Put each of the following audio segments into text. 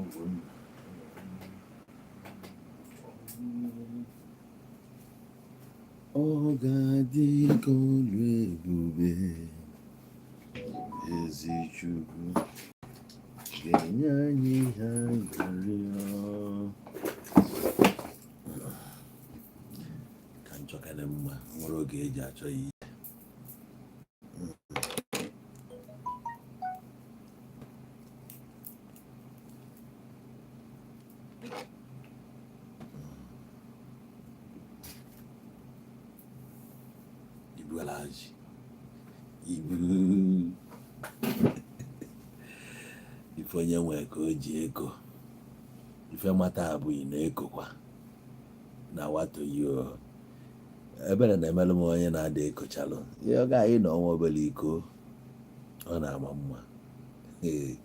Ọgwụ nna. Ọ ga-adị ka ọlụ ebube, ezi Chukwu ga-enye anyị ihe anyị rịọ. Ka nchọkene mma nwere oge eji achọ ya ihe. Ibu Alhaji. Ibu. Ife onye nwee ka o ji eko. Ife mata abụghị na ekokwa. Na watoyo. Ebere na-emelụ m onye na-ada ekochalụ. Ihe ọ ga-anyị na ọnwa obere iko. Ọ na-ama mma. Ee.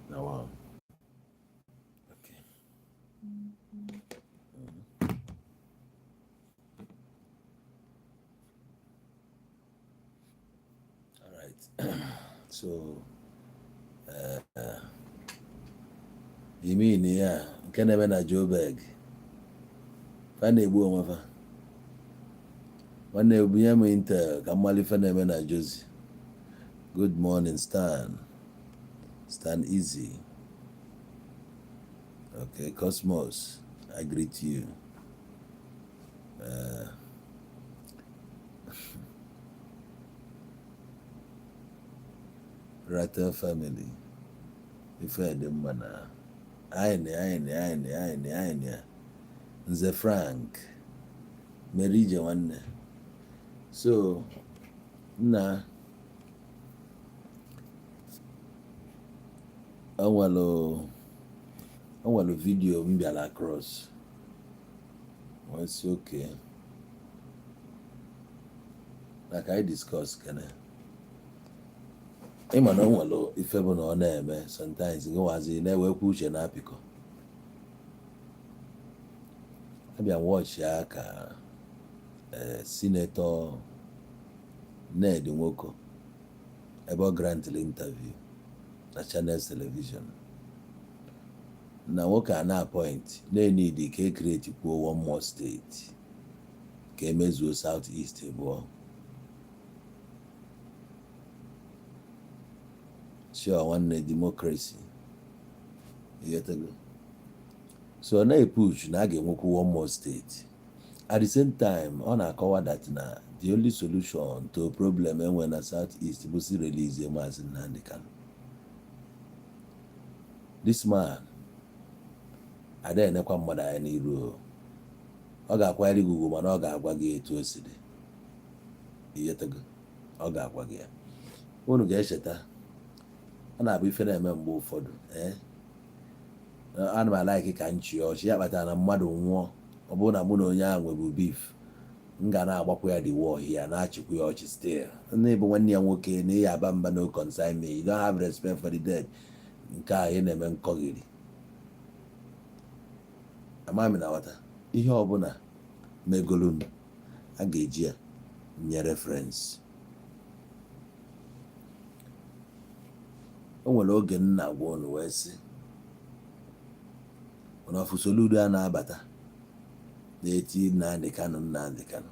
Now, wow. Okay. All right. So, you mean ya nke na-eme na Joburg fa na-egbu onwe fa nwanne ebunye m intel ka mmalị ife na-eme na Jozi. Good morning, Stan. Stan Easy. Okay, Cosmos, I greet you. Ratel family. Ife dị mma na anyị na anyị na anyị na anyị na anyị na Nze Frank mere ije nwanne. So nna o nwere video m bịara across wee sị okay na ka anyị discuss kene. Ịma na o nwere ife bụ na ọ na-eme sometimes gị nwazi na-ewekwa uche na-apịkọ. Abịa watch ya ka Senator Ned Nwoko ebe ọ grantịrị interview na Channels Television na nwoke a na-appoint na-enidi ka e create kwuo one more state ka emezuo South East abụọ. Sure, nwanne, democracy, ịghọtago? So ọ na-epush na a ga-enwekwu one more state. At the same time, ọ na-akọwa that na the only solution to problem enwe na South East bụ si release Maazị Nnamdi Kanu. This man ada enekwa mmadụ anya n'iru o. Ọ ga-akwanyere gị ugwu, mana ọ ga-agwa gị etu o si dị, ịghọtago? Ọ ga-agwa gị ya. Unu ga-echeta, ọ na-abụ ife na-eme mgbe ụfọdụ, ee, ana m a-like ka m chịa ọchị. Ya kpatara na mmadụ nwụọ, ọ bụrụ na mụ na onye ahụ nwebu beef, m ga na-agbakwa ya the war here, na-achịkwa ya ọchị still. Na ịbụ nwanne ya nwoke na ịya aba mba, no concern me, you don't have respect for the dead. Nke a ị na-eme nkọghiri amami na ghọta ihe ọbụla megolunu, a ga-eji ya nye reference. O nwere oge m na-agwa unu wee sị mana ọfụ Soludo a na-abata na-eti Nnamdi Kanu, Nnamdi Kanu,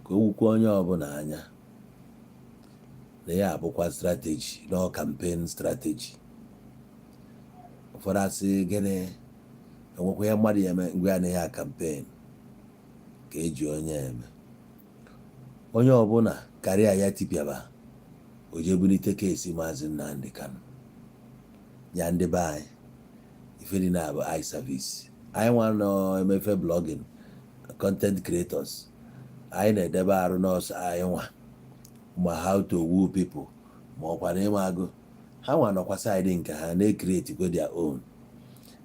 ka o wukwa onye ọbụla anya na ya abụkwa strategy na campaign strategy. Ụfọdụ asị gịnị, enwekwa ihe mmadụ ya eme ngwa ya na ya campaign ka eji onye eme. Onye ọbụla karịa ya tipịaba o jee bulite case Maazị Nnamdi Kanu ya. Ndị be anyị, ife dị na bụ eye service. Anyị nwa nọ emefe blogging, content creators, anyị na-edebe arụ nọọsụ anyị nwa ma how to woo people, ma ọkwa na ịma agụ ha nwa nọkwa side nke ha na-ecreate kwe their own.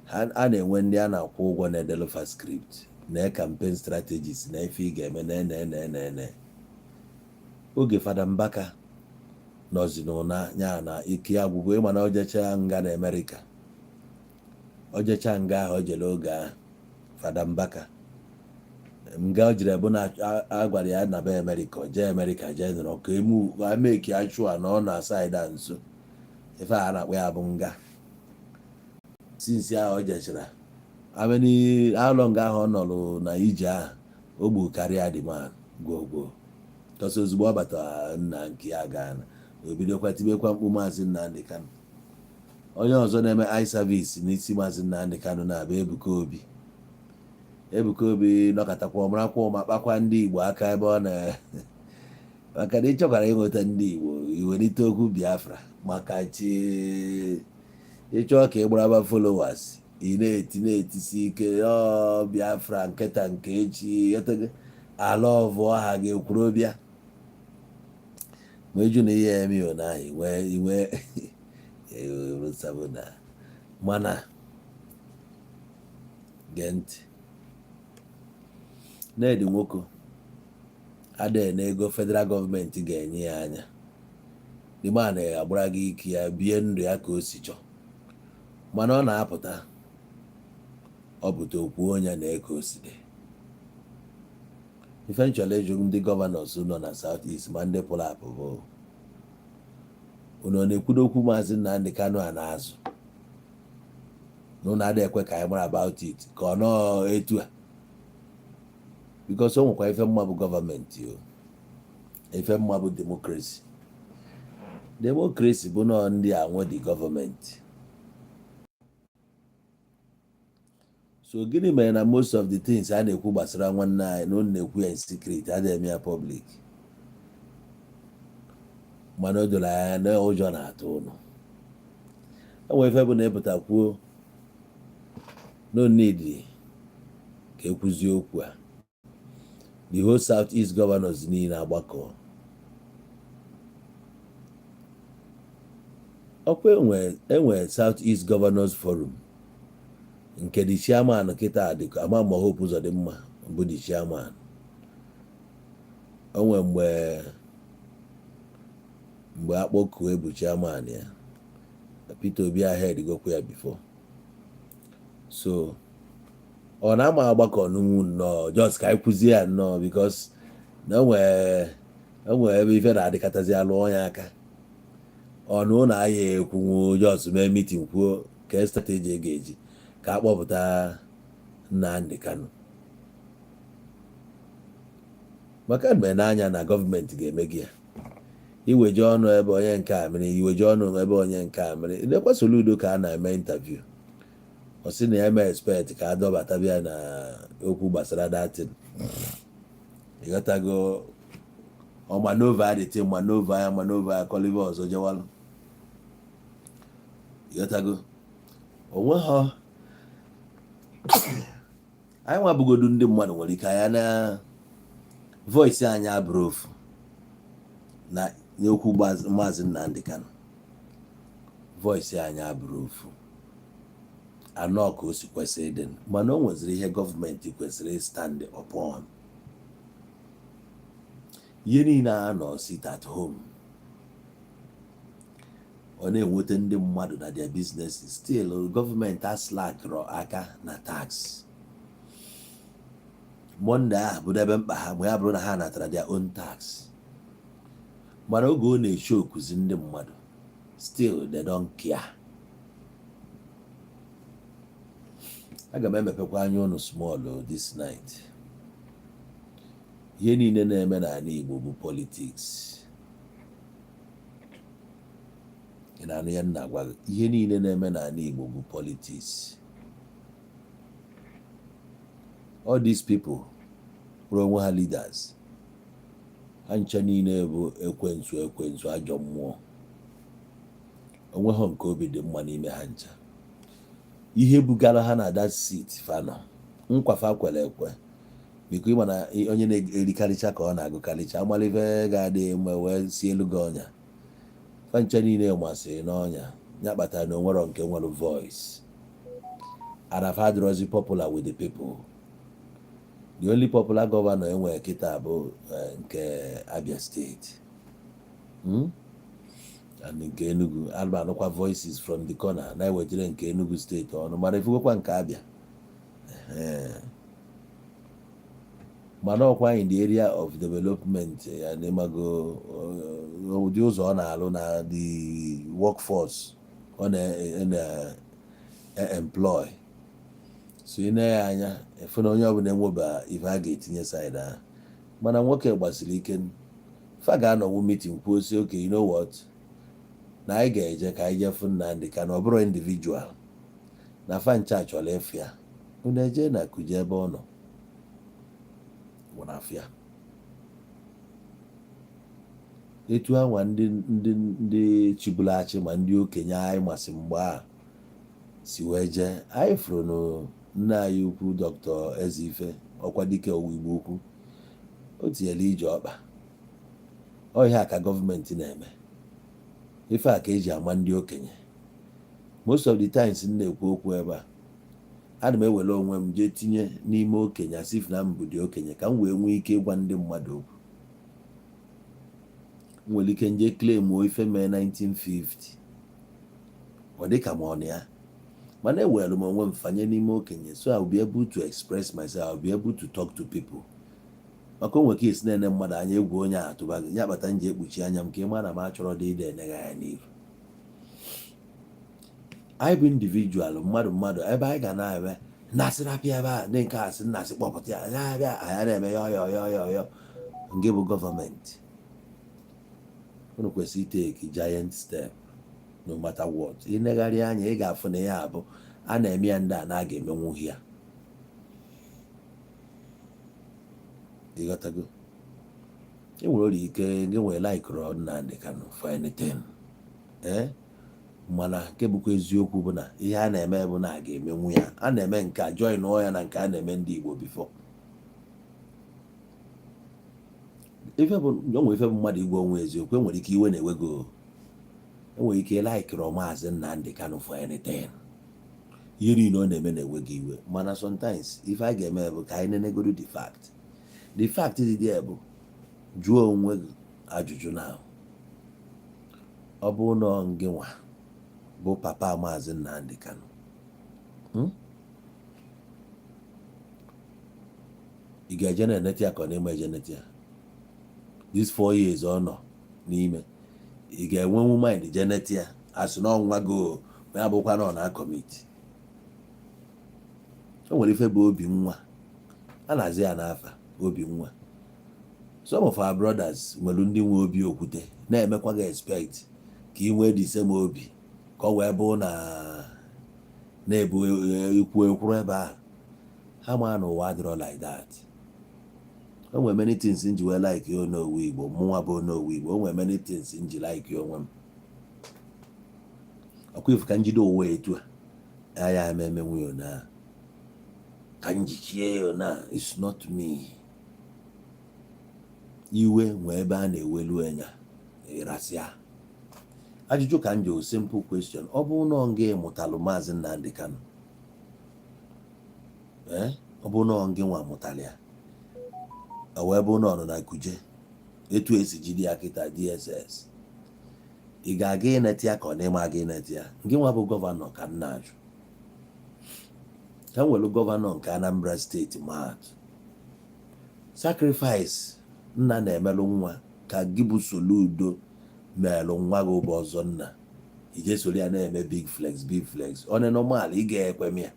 Ha a na-enwe ndị a na-akwụ ụgwọ na-edelufa script na campaign strategies na ife ị ga-eme na ene ene ene ene. Oge Fada Mbaka nọzi n'ụna ya na ike agwụgwọ, ịma na o jechaa nga na Amerịka. O jecha nga ahụ, o jere oge ahụ Fada Mbaka nga o jere bụ na a gwara ya na be Amerịka, o jee Amerịka, jee nọrọ ka emu ameki achụa na ọ na side a nso. Ife a na-akpọ ya bụ nga. Since ahụ o jechara, how many, how long ahụ ọ nọrọ na ije ahụ, o gbu karịa the man gwogwo tọsọ. Ozugbo ọ batara nna nke ya gaa na o bidokwa tibekwa mkpu Maazị Nnamdi Kanu. Onye ọzọ na-eme eye service n'isi Maazị Nnamdi Kanu na-abụ Ebuka Obi. Ebuka Obi nọkọtakwa, ọmarakwa ụma kpakwa ndị Igbo aka ebe ọ na, maka na ị chọkwara ịnweta ndị Igbo, iwelite okwu Biafra, maka chi ịchọọ ka ị gbaraba followers, ị na-eti na-etisi ike ọ Biafra nkịta nke echi ala ọvụ ọha ga-ekwuru bịa. Ma ịjụ na ihe eme na inwe inwe na mana gee ntị. Ned Nwoko adịghị n'ego federal gọọmenti ga-enye ya anya. The man agbara gị ike ya bie ndụ ya ka o si chọọ, mana ọ na-apụta, ọ pụta okwu onye na eke o si dị. Ife nchọrọ ịjụ ndị governors nọ na South East, ma ndị pụrụ apụ, bụ unu ọ na-ekwudo okwu Maazị Nnamdi Kanu a na-azụ na unu adịghị ekwe ka anyị mara about it, ka ọ nọọ etu a? Because o nwekwa ife mma bụ gọọmenti, o ife mma bụ democracy. Democracy bụ nọọ ndị a nwe dị gọọmenti. So gịnị mere na most of the things a na-ekwu gbasara nwanne anyị na unu na-ekwu ya in secret, adịghị eme ya public? Mana o doro anya na ụjọ na-atụ ụnụ. Enwere ife bụ na ịpụta kwuo, no need ka ekwuzie okwu a. The whole South East governors niile agbakọ ọkwa enwe South East Governors Forum nke the chairman kịta dị ama ma Hope Uzodimma bụ the chairman. O nwe mgbe akpọkuo bụ chairman ya, Peter Obi ahead gokwa ya before. So ọ na-ama agbakọ n'unwu nnọọ, just ka anyị kwuzie ya nnọọ, because na o nwee ebe ife na-adịkọtazi alụ onye aka ọnụ ụlọ ahịa ekwunwu, just mee meeting kwuo ka strategy ga-eji ka akpọpụta Nnamdi Kanu, maka mgbe n'anya na gọọmenti ga-eme gị ya iweje ọnụ ebe onye nke a mere, iweje ọnụ ebe onye nke a mere. Lekwa Soludo ka a na-eme interview, ọ sị na ya eme expect ka a dọbata bịa na okwu gbasara datin. Ịghọtago? Ọ maneuver adịtị maneuver ya, maneuver ya kọlive ọzọ jewalụ. Ịghọtago? Onwe ha anyị nwabugodu ndị mmadụ nwere ike anya na voice anyị abụrụ ofu na n'okwu Maazị Nnamdi Kanu. Voice anyị abụrụ ofu anọ ka o si kwesị ịdị, mana o nweziri ihe gọọmenti kwesịrị stand upon. Ihe niile a nọ sit at home, ọ na-enweta ndị mmadụ na their businesses. Still gọọmenti aslakịrọ aka na tax. Monday ahụ bụ ebe mkpa ha ma ya bụrụ na ha natara their own tax, mana oge ọ na-eche okuzi ndị mmadụ, still they don't care. Aga m emepekwa anya unu small this night. Ihe niile na-eme n'ala Igbo bụ politics. Ị na-anụ ya nna gwa gị? Ihe niile na-eme n'ala Igbo bụ politics. All these people kpọrọ onwe ha leaders, ha ncha niile bụ ekwensu, ekwensu, ajọ mmụọ. Onweghị nke obi dị mma n'ime ha ncha. Ihe bugara ha na that seat fa nọ, nkwa fa kwere ekwe, biko, ịma na onye na-erikarịcha ka ọ na-agụkarịcha amalife ga-adị mma wee si elu gị ọnya. Fa ncha niile masịrị n'ọnya ya kpatara na onwero nke nwere voice and afa adịrọzi popular with the people. The only popular governor enwere kịta bụ nke Abia Steeti. And nke Enugu, ana anụkwa voices from the corner na-ewetara nke Enugu Steeti ọnụ, mana ifugokwa nke Abịa. Ehe. Mana ọkwa in the area of development ya na ịmago ụdị ụzọ ọ na-alụ na the workforce ọ na-employ. So ị na ya anya efu na onye ọbụla enweba ife a ga-etinye side ahụ. Mana nwoke gbasiri ike, fa ga-anọwu meeting kwuo si, "Okay, you know what, na anyị ga-eje ka anyị jee fụ Nnamdi Kanu." Ọ bụrụ individual na fa ncha chọrọ ịfụ ya, unu eje na Kuje ebe ọ nọ nwụrụ afịa. Etu anwa ndị chịburu achị ma ndị okenye anyị masị mgbe a si wee jee, anyị fụrụ nna anyị ukwu Dr. Ezeife Ọkwadike Igbo Ukwu, o tinyere ije ọkpa. Ọ ihe a ka gọọmenti na-eme, ife a ka eji ama ndị okenye. Most of the times m na-ekwu okwu ebe a, ana m ewere onwe m jee tinye n'ime okenye, as if na m bụ dị okenye, ka m wee nwee ike ịgwa ndị mmadụ okwu. M nwere ike nje claim ife mee 1950, ọ dị ka ma ọ na ya, mana ewere m onwe m fanye n'ime okenye, so I will be able to express myself, I will be able to talk to people. Maka o nwere ka esi na-ene mmadụ anya, egwu onye a atụba gị ya kpata m ji ekpuchi anya m, ka ị mara na m achọrọ dị ide enegha ya n'iru. Anyị bụ individual, mmadụ mmadụ, ebe anyị ga na-eme nnasị rapịa ebe a, ndị nke a sị nnasị kpọpụta ya, ya abịa, anyị na-eme yọ yọ yọ yọ yọ. Nke bụ gọọmenti, unu kwesịrị take giant step no matter what. Ịnegharị anya, ị ga-afụ na ya abụ a na-eme ya, ndị a na-aga emenwu ya. Ịghọtago? E nwere ori ike gị nwere laikụrụ Nnamdi Kanu for anything, ee, mana nke bụkwa eziokwu bụ na ihe a na-eme bụ na a ga-emenwu ya. A na-eme nke a, join ya na nke a na-eme ndị Igbo before. Ife bụ onwe ife bụ mmadụ igwe onwe eziokwu. Enwere ike iwe na-ewe gị, enwere ike laikụrụ Maazị Nnamdi Kanu for anything, ihe niile ọ na-eme na-ewe gị iwe, mana sometimes ife a ga-eme bụ ka anyị nenegodo the fact. The fact dị there bụ, jụọ onwe gị ajụjụ na ọ bụ na ọ ngị nwa bụ papa Maazị Nnamdi Kanu, Ị ga-eje na-enete ya ka ọ na-eme eje nete ya this 4 years ọ nọ n'ime? Ị ga-enwenwu mind je nete ya, asị na ọnwa go ya bụkwa na ọ na-acommit? O nwere ife bụ obi nwa a na-azị ya n'afa obi nwa. Some of our brothers nwere ndị nwe obi okwute na-emekwa gị expect ka ị nwee the same obi, ka ọ wee bụ na na-ebu ikwu ekwuru ebe ahụ. Ha ma na ụwa adịrọ like that. O nwere many things m ji wee like Onowu Igbo, mụnwa bụ Onowu Igbo. O nwere many things m ji like onwe m. Ọkwa ifu ka njide ụwa etu a ya eme emenwu ya na ka njichie ya na it's not me. Iwe nwee ebe a na-ewelu anya ịrasịa. Ajụjụ ka m jụ, simple question: ọ bụrụ na ọ gị mụtalụ Maazị Nnamdi Kanu, ee, ọ bụrụ na ọ gị nwa mụtalụ ya, ọ wee bụrụ na ọ nọ na Kuje etu esi jide ya kịta DSS, ị ga-aga ịneta ya ka ọ na-ịma aga ịneta ya? Gị nwa bụ gọvanọ ka m na-ajụ. Ka m welu gọvanọ nke Anambra Steeti maatụ, sacrifice nna na-emelụ nwa ka gị bụ Soludo melụ nwa gị ụbọ ọzọ, nna ije soro ya na-eme big flex, big flex. Ọ na normal, ị ga-ekwe m ya,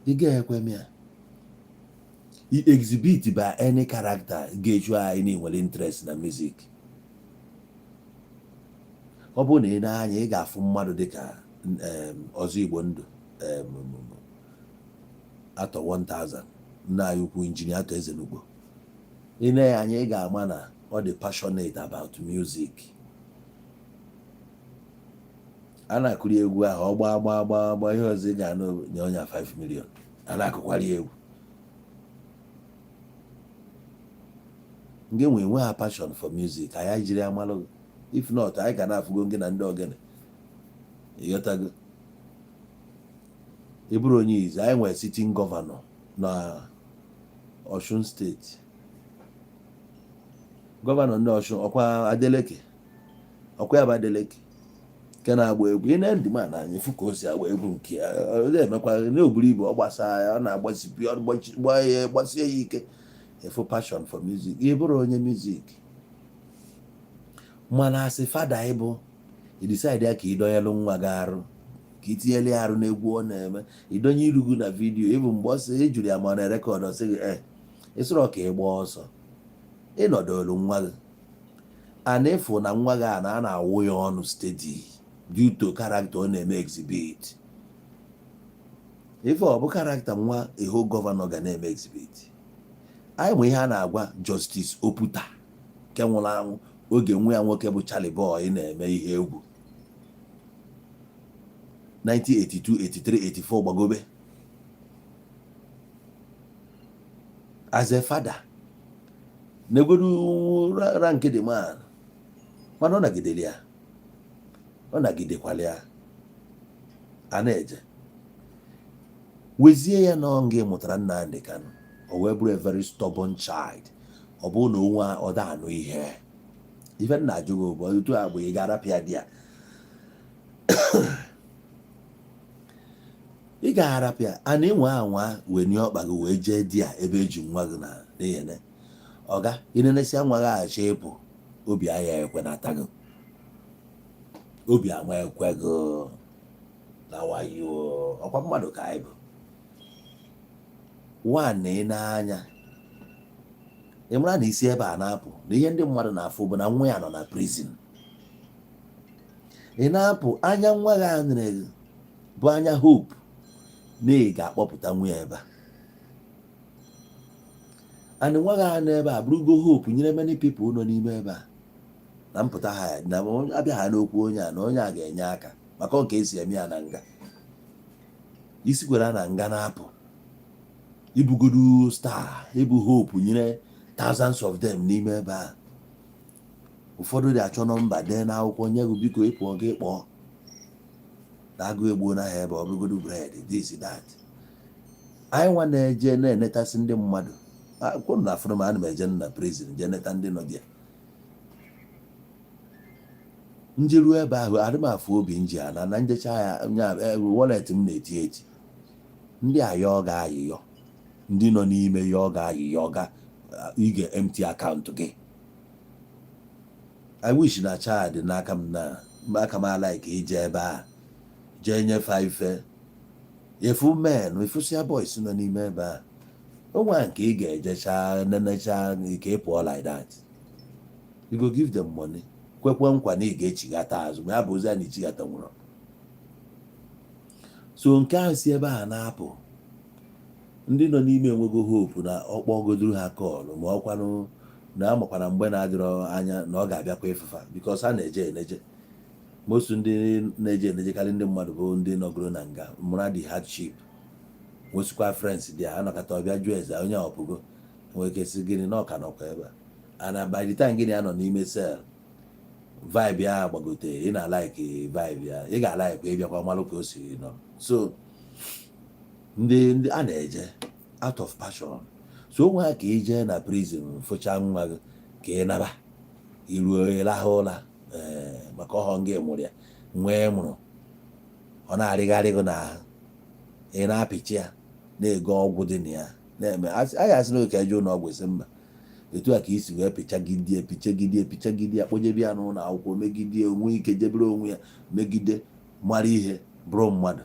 ị ga-ekwe m ya i exhibit by any character ga-eju anyị na nwere interest na music. Ọ bụrụ na ị na-anya, ị ga-afụ mmadụ dịka Ọzọ Igbo Ndụ, atọ 1000, nna anyị ukwu, Injinia Atọ Ezenugbo. Ị na ya anya, ị ga-ama na ọ dị passionate about music. A na-akụri egwu ahụ, ọ gbaa gbaa gbaa gbaa, ihe ọzọ ị ga-anụ, nye onye 5 million, a na-akụkwara ya egwu. Nke nwee nwe ha passion for music, anyị jiri amalụ. If not, anyị ga na-afụgo gị na ndị ogene. Ịghọtago? Ị bụrụ onye izi anyị nwere sitting gọvanọ na Osun Steeti. Governor ndị Ọshụn, ọkwa Adeleke, ọkwa ya bụ Adeleke nke na-agba egwu. Ị na ndị ma na anya fụ ka o si agba egwu nke ya, ọ na-emekwa na-oburu ibu, ọ gbasaa ya, ọ na-agbasipi, ọ gbaa ya, gbasie ya ike. Efu passion for music, ị bụrụ onye music, mana asị father ịbụ, ị decide ya ka ị dọnyelụ nwa gị arụ, ka ị tinyere ya arụ n'egwu ọ na-eme, ịdọnye iru gị na video. Ịbụ mgbe ọ sị ị jụrụ ya ma ọ na-e record, ọ sị gị ee, ịsịrọ ka ị gbaa ọsọ, ịnọdụlụ nwa gị a na-efu na nwa gị a na a na-awụ ya ọnụ steady due to character ọ na-eme exhibit. Ife ọ bụ character nwa ihu governor ga na-eme exhibit. Anyị ma ihe a na-agwa Justice Oputa nke nwụrụ anwụ oge nwa ya nwoke bụ Charlie Boy na-eme ihe egwu 1982, 83, 84 gbagobe. As a father, negodu rank the man, mana ọ nagidere ya, ọ nagidekwala ya, a na-eje wezie ya na ọ nga mụtara Nnamdi Kanu, o wee bụrụ a very stubborn child. Ọ bụrụ na onwe ọ da anụ ihe ife nna ajụ gị bụ otu a bụ ị ga-arapịa di ya, ị ga-arapịa a na ịnwe anwa wee ọkpa gị wee jee di ya ebe eji nwa gị na n'ihene ọga ịnenesia nwa gị achọ ịpụ, obi agha ekwenata gị, obi ama ekwe gị na wayo. Ọkwa mmadụ ka anyị bụ nwanne. Ị na-anya ị mara na isi ebe a na-apụ na ihe ndị mmadụ na-afụ bụ na nwa ya nọ na prison. Ị na-apụ, anya nwa gị a nere gị bụ anya hope na ị ga-akpọpụta nwa ya ebe a, and nwa gị a nọ ebe a bụrụgo hope nyere many people nọ n'ime ebe a na mpụta ha na abịa ha n'okwu onye a na onye a ga-enye aka maka ọ ka esi eme ya na nga. Isikwara na nga na-apụ, ibugodu star, ịbụ hope nyere thousands of them n'ime ebe a. Ụfọdụ dị achọ number dee n'akwụkwọ nye gị, biko ịpụọ gị kpọọ na agụ egbuo n'ahịa ebe ọ bụrụgodu bread, this, that. Anyị nwa na-eje na-enetasị ndị mmadụ kwuru na afụrụ m, ana m eje na prison jee neta ndị nọ dị njeruo ebe ahụ, adị m afụ obi nji ana na njecha ya nya wallet m na-eti eti. Ndị ayọ ga-ayịyọ, ndị nọ n'ime ya ọ ga-ayịyọ ga ị ga-empty account gị. I wish na child n'aka m na aka m like ije ebe a jee nyefe ife efu men, efusia boys nọ n'ime ebe a. Onwe nke ị ga-ejecha nenecha nke ị pụọ like that, you go give them money, kwekwe nkwa na ị ga-echigata azụ, ma ya bụ ozi a na ichigata nwụrụ. So nke ahụ si ebe a na-apụ, ndị nọ n'ime enwego hope na ọkpọgoduru ha call, ma ọkwanụ na amakwana mgbe na-adịrọ anya na ọ ga-abịakwa ịfụfa, because a na-eje eneje. Most ndị na-eje enejekarị ndị mmadụ bụ ndị nọgoro na nga mụra the hardship, nwesikwa friends dị a anọkọta ọbịa jụọ eze onye ọpụgo, nwere ike sị gịnị na ọka nọkwa ebe a. And by the time gịnị anọ n'ime cell, vibe ya gbagote, ị na-alike vibe ya, ị ga-alike ịbịakwa malụ ka o si nọ. So ndị a na-eje out of passion. So onwe ha ka ije na prison fụcha nwa gị ka ị naba iruo ịlahụ ụla, ee, maka ọhọ gị mụrụ ya, nwee mụrụ ọ na-arịgharị gị n'ahụ, ị na-apịchi ya, na-ego ọgwụ dị na ya na-eme a ga-asị na oke eje ụlọ ọgwụ, esi mba, etu a ka isi wee pịchagide, pịchagide, pịchagide ya, kpọjebe ya n'ụlọ akwụkwọ, megide onwe ike, jebere onwe ya, megide mara ihe, bụrụ mmadụ.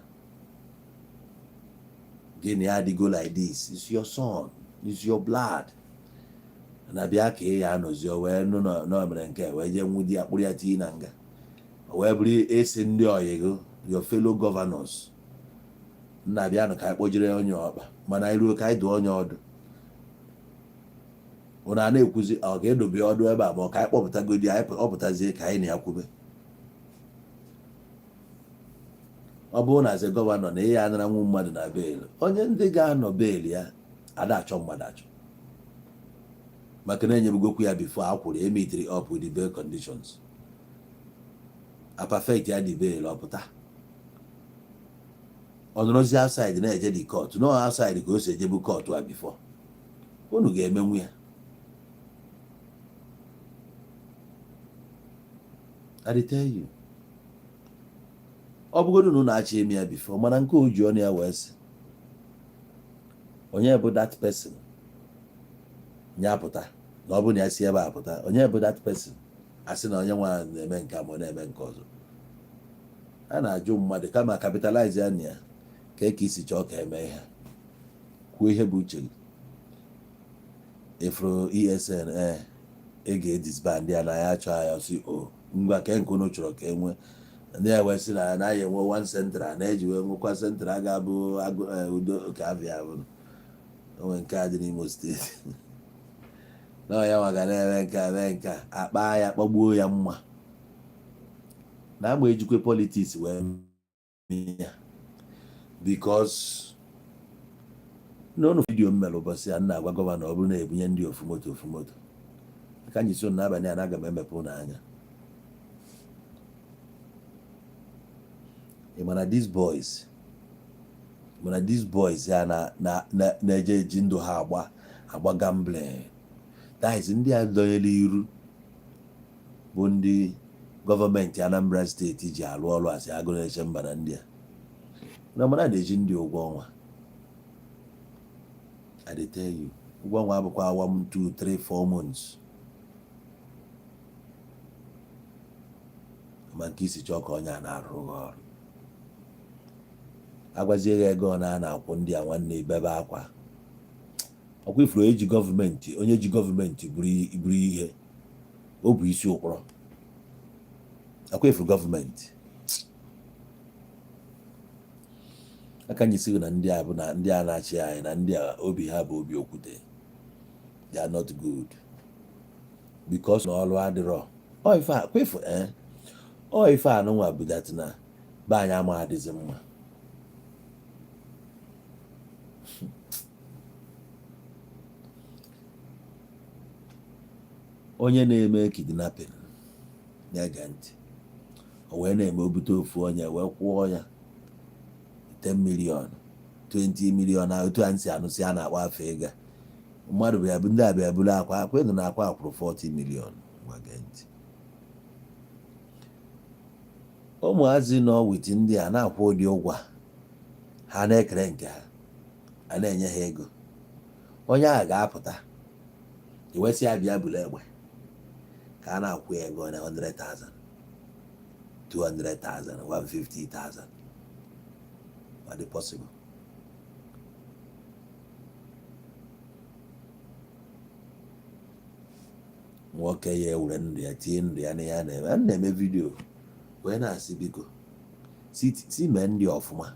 Gịnị adịgo like this? Is your son, is your blood. Na bịa ka ị ya anọzi, o wee nụ na o mere nke wee jee nwudi ya, kpụrụ ya, tii na nga, o wee bụrụ esi ndị ọyị gị, your fellow governors, nna, bịanụ ka anyị kpọjere onye ọkpa, mana anyị ruo ka anyị dụọ onye ọdụ. Ụnụ a na-ekwuzi ọ ga-edobe ọdụ ebe a, ma ọ ka anyị kpọpụtagodi, anyị kpọpụtazie ka anyị na ya kwube. Ọ bụrụ na as a governor na ihe anara nwu mmadụ na bail, onye ndị ga-anọ bail ya ada achọ mmadụ achọ, maka na enyebugokwu ya before a kwụrụ emitiri up with the bail conditions, a perfect ya the bail, ọ pụta, ọ nọrọzi outside na-eje the court, no outside ka o si ejebu court a before. Unu ga-emenwu ya. I dey tell you, ọ bụgodu na unu achọ ime ya before, mana nke o ji ọnụ ya wee sị onye bụ that person ya pụta, na ọ bụrụ na ya si ebe a pụta, onye bụ that person asị na onye nwa na-eme nke a ma ọ na-eme nke ọzọ. A na-ajụ mmadụ kama capitalize ya na ya ka eke isi chọọ ka eme ihe, kwuo ihe bụ uche gị. Ifuru ESN, ee, ị ga-edisband ya na ya chọọ ya, ọsị o ngwa ke nke unu chọrọ ka e nwee. Ndị ya wee sị na anaghị enwe one central, na-eji wee nwekwa central ga-abụ agụ udo ka abịa bụ onwe nke a dị n'Imo Steeti na ọ ya nwa ga na-eme nke a, mee nke a, akpa ya kpọgbuo ya mma na ama ejikwe politics wee mee ya, because n'ọnụ video m mere ụbọchị a m na-agwa governor, ọ bụrụ na ebunye ndị ofu moto ofu moto aka nji so n'abalị a na aga m emepe ụnụ anya. Ị mana these boys, mana these boys ya na na na na-eje eji ndụ ha agba agba gambling, that is ndị a dọnyere iru bụ ndị gọọmenti Anambra Steeti ji arụ ọrụ asị agụ na-eche mba na ndị a na mana na-eji ndị ụgwọ ọnwa. I dey tell you, ụgwọ ọnwa abụkwa 1 2 3 4 months, ma nke isi chọọ ka onye a na-arụ gị ọrụ agwazie gị ego na a na-akwụ ndị a. Nwanne, ibebe akwa ọkwa ifuru eji gọọmenti, onye ji gọọmenti buru ihe o bụ isi ụkpọrọ akwa ifuru gọọmenti aka nyesi na ndị a bụ na ndị a na-achị anyị na ndị a obi ha bụ obi okwute. They are not good because na ọrụ adịrọ. Ọ ife a kwefu, eh, ọ ife anụnwa bụ that na be anyị ama adịzi mma. Onye na-eme kidnapping na-ege ntị, o wee na-eme obute ofu onye wee kwụọ ya 10 million, 20 million. Otu a nsị anụsị a na-akpọ afọ ego a mmadụ bịa bụ ndị abịa buru akwa akwa ịnụ na akwa akwụrụ 40 million. Gwa gee ntị, ụmụazị nọ with ndị a na-akwụ ụdị ụgwọ a, ha na-ekere nke ha, a na-enye ha ego. Onye ahụ ga-apụta iwesị ya bịa buru egbe ka a na-akwụ ya ego na 100,000, 200,000, 150,000. Ọ dị possible? Nwoke ya ewere ndụ ya tinye ndụ ya n'ihe a na-eme. A na-eme video wee na-asị biko si mee ndị ọfụma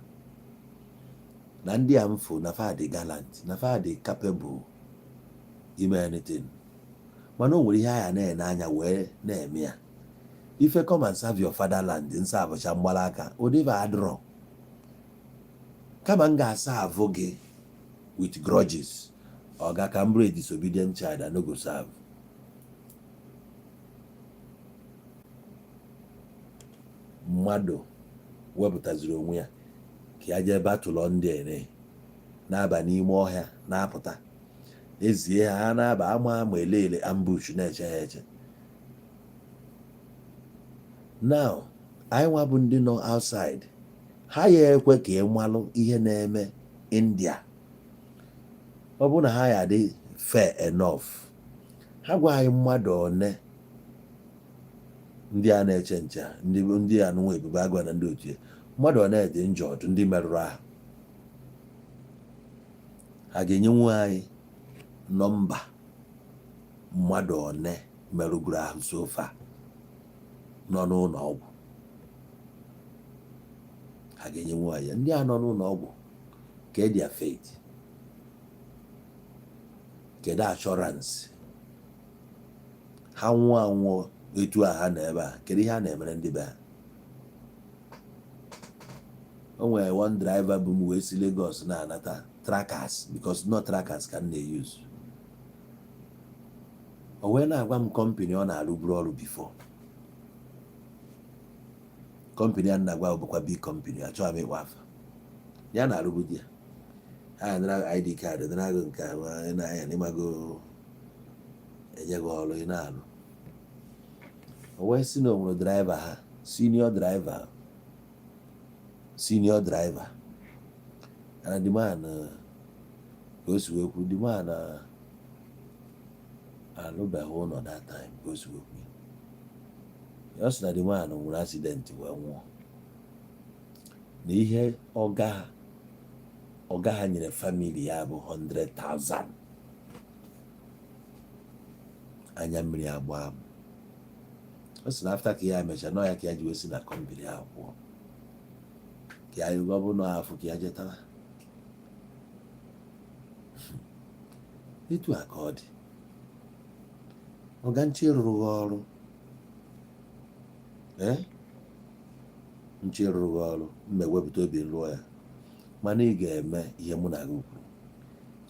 na ndị a mfụ na fa dị gallant, na fa dị capable ime anything, mana o nwere ihe anya na-ene anya wee na-eme ya. Ife come and serve your fatherland, nsa abụcha mgbala aka ụdịva adịrọ. Kama m ga-asa avụ gị with grudges, ọ ga ka m bụrụ a disobedient child. I no go serve. Mmadụ wepụtaziri onwe ya ka ya jee batụlọ ndị ene na-aba n'ime ọhịa na-apụta ezie ha, ha na-aba ama ama ele ele ambush na-eche ha eche. Now anyị nwa bụ ndị nọ outside, ha ya ekwe ka ị malụ ihe na-eme India. Ọ bụrụ na ha ya dị fair enough, ha gwa anyị mmadụ one ndị a na-eche nche, ndị a nụnwa Ebube Agụ na ndị otu ya, mmadụ one dị injured, ndị merụrụ ahụ. Ha ga-enyenwu anyị nọmba mmadụ one merụgoro ahụ so far nọ n'ụlọ ọgwụ? Ha ga-enyenwu anyị ndị a nọ n'ụlọ ọgwụ, kedu their fate, kedu assurance ha nwụọ anwụọ etu a ha nọ ebe a? Kedu ihe a na-emere ndị be ha? O nwere one driver bụ m wee si Lagos na-anata trackers, because no trackers ka m na-use. O wee na-agwa m company ọ na-arụburu ọrụ before. Company a na-agwa bụkwa big company, achọghị m ịkpọ afa. Ya na-arụbu di ya, ha nara ID card, nara gị nke a na-anya n'ịmago, enye gị ọrụ ị na-alụ. O wee sị na o nwere driver ha, senior driver, senior driver, and the man, ka o si wee kwu, the man alụbeghị ụlọ that time. Ka o si wee kwu ya, ọ sị na the man nwere accident wee nwụọ, na ihe ọga ha, ọga ha nyere family ya bụ 100,000. Anya mmiri agba m. Ọ sị na after ka ya mechaa nọ ya, ka ya ji wee si na company ahụ pụọ, ka ya ọ bụ na afọ ka ya jetara. Etu a ka ọ dị. Ọga nche rụrụ gị ọrụ, ee, nche rụrụ gị ọrụ, mma ewepụta obi rụọ ya, mana ị ga-eme ihe mụ na gị kwuru.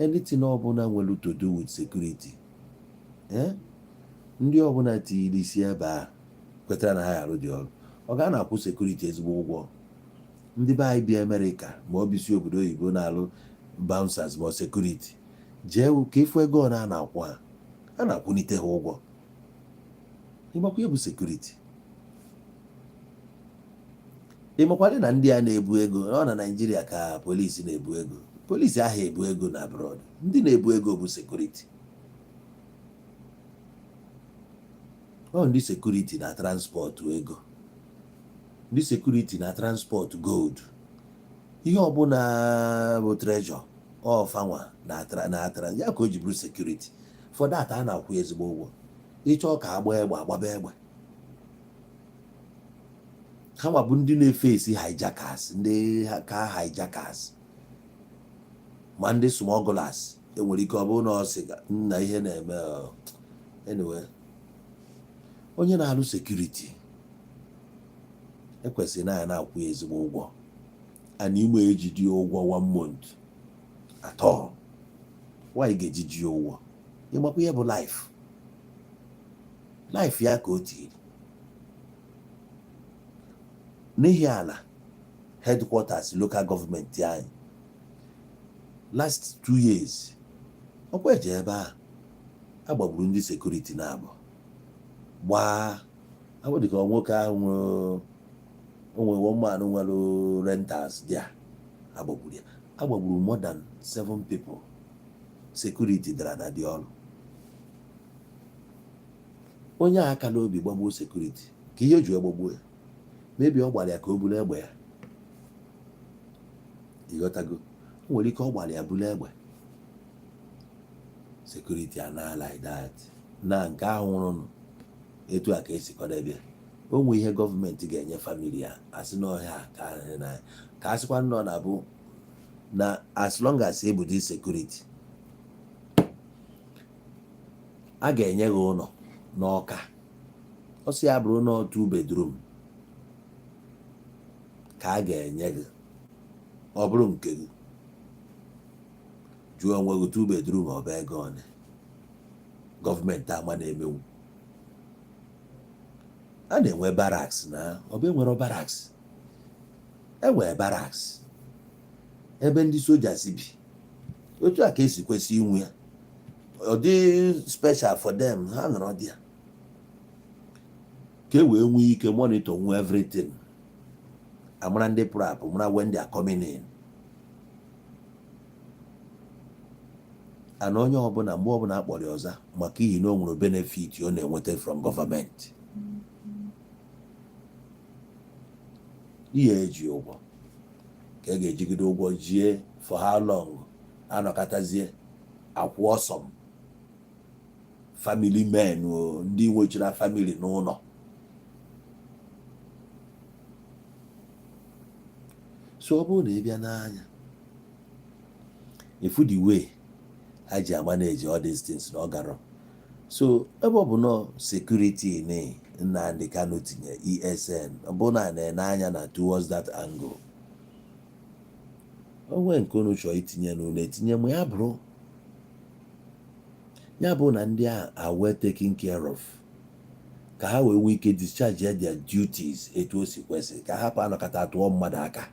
Anything ọbụla nwere to do with security, ee, ndị ọbụla tiri isi ebe a kwetara na ha arụ dị ọrụ, ọ ga na-akwụ security ezigbo ụgwọ. Ndị be anyị bi Amerịka ma ọ bisi obodo oyibo na-alụ bouncers ma ọ security, jee ka ịfụ ego ọ na-akwụ ha, a na-akwụnite ha ụgwọ. Ịmakwa ihe bụ security? Ịmakwadị na ndị a na-ebu ego ọ na Naịjirịa ka polisi na-ebu ego? Polisi ahụ ebu ego na abroad. Ndị na-ebu ego bụ security. Ọ ndị security na transport ego, ndị security na transport gold, ihe ọbụla bụ treasure, ọ fanwa na atra ya ka o ji bụrụ security. For that, a na-akwụ ezigbo ụgwọ. Ịchọọ ka agba egbe, agbaba egbe. Ha nwa bụ ndị na-efe esi hijackers, ndị ka hijackers ma ndị smugglers. Enwere ike ọ bụrụ na ọ sị nna ihe na-eme. Anyway, onye na-alụ security ekwesịrị na ya na-akwụ ya ezigbo ụgwọ, ana ime ejidi ụgwọ one month atọ. Nwaanyị ga-eji ji ya ụgwọ. Ịmakwa ihe bụ life, life ya ka o tiri n'ihi ala headquarters local government anyị last 2 years. Ọkwa eje ebe a agbagburu ndị security na-abụ gbaa abụ, dịka nwoke ahụ nwere onwe one man nwere rentals dị a agbagburu ya. Agbagburu more than seven people. Security dara na dị ọrụ. Onye a akala obi gbagbuo security, ka ihe o ji wee gbagbuo ya, mebi ọ gbara ya ka o buru egbe ya. Ịghọtago? O nwere ike ọ gbara ya buru egbe security ana like that. Na nke ahụ nwụrụnụ, etu a ka esi kwadebe o nwe ihe gọọmenti ga-enye family ya, asị n'ọhịa ka na ka a sịkwa nọ na bụ na as long as ị bụ dị security, a ga-enye gị ụlọ n'Ọka. Ọ sị ya bụrụ na two bedroom ka a ga-enye gị, ọ bụrụ nke gị. Jụọ onwe gị, two bedroom ọ bụ ego one gọọmenti ama na-emenwu? A na-enwe barracks na ọ bụ enwere barracks, enwere barracks ebe ndị soja si bi. Otu a ka esi kwesị inwe ya. Ọ dị special for them, ha nọrọ dị ya ka e wee nwee ike monitor nwe everything, amara ndị pụrụ apụ, mara when they are coming in. And onye ọbụla, mgbe ọbụla akpọrọ ya ọza, maka ihi na o nwere benefit ọ na-enweta from gọọmenti, ihe eji ụgwọ ka e ga-ejigide ụgwọ jie for how long, anọkọtazie akwụ ọsọ m family men o, ndị nwechara family n'ụlọ. So ọ bụrụ na ị bịa n'anya ifu the way ha ji amanage all these things na ọ garọ. So ebe ọ bụ nọ security ni Nnamdi Kanu tinye ESN, ọ bụ na na-ene anya na towards that angle, o nwee nke unu chọrọ itinye na unu etinye, ma ya bụrụ ya bụ na ndị a are well taken care of, ka ha wee nwee ike discharge their duties etu o si kwesị, ka hapụ anọkọta atụọ mmadụ aka.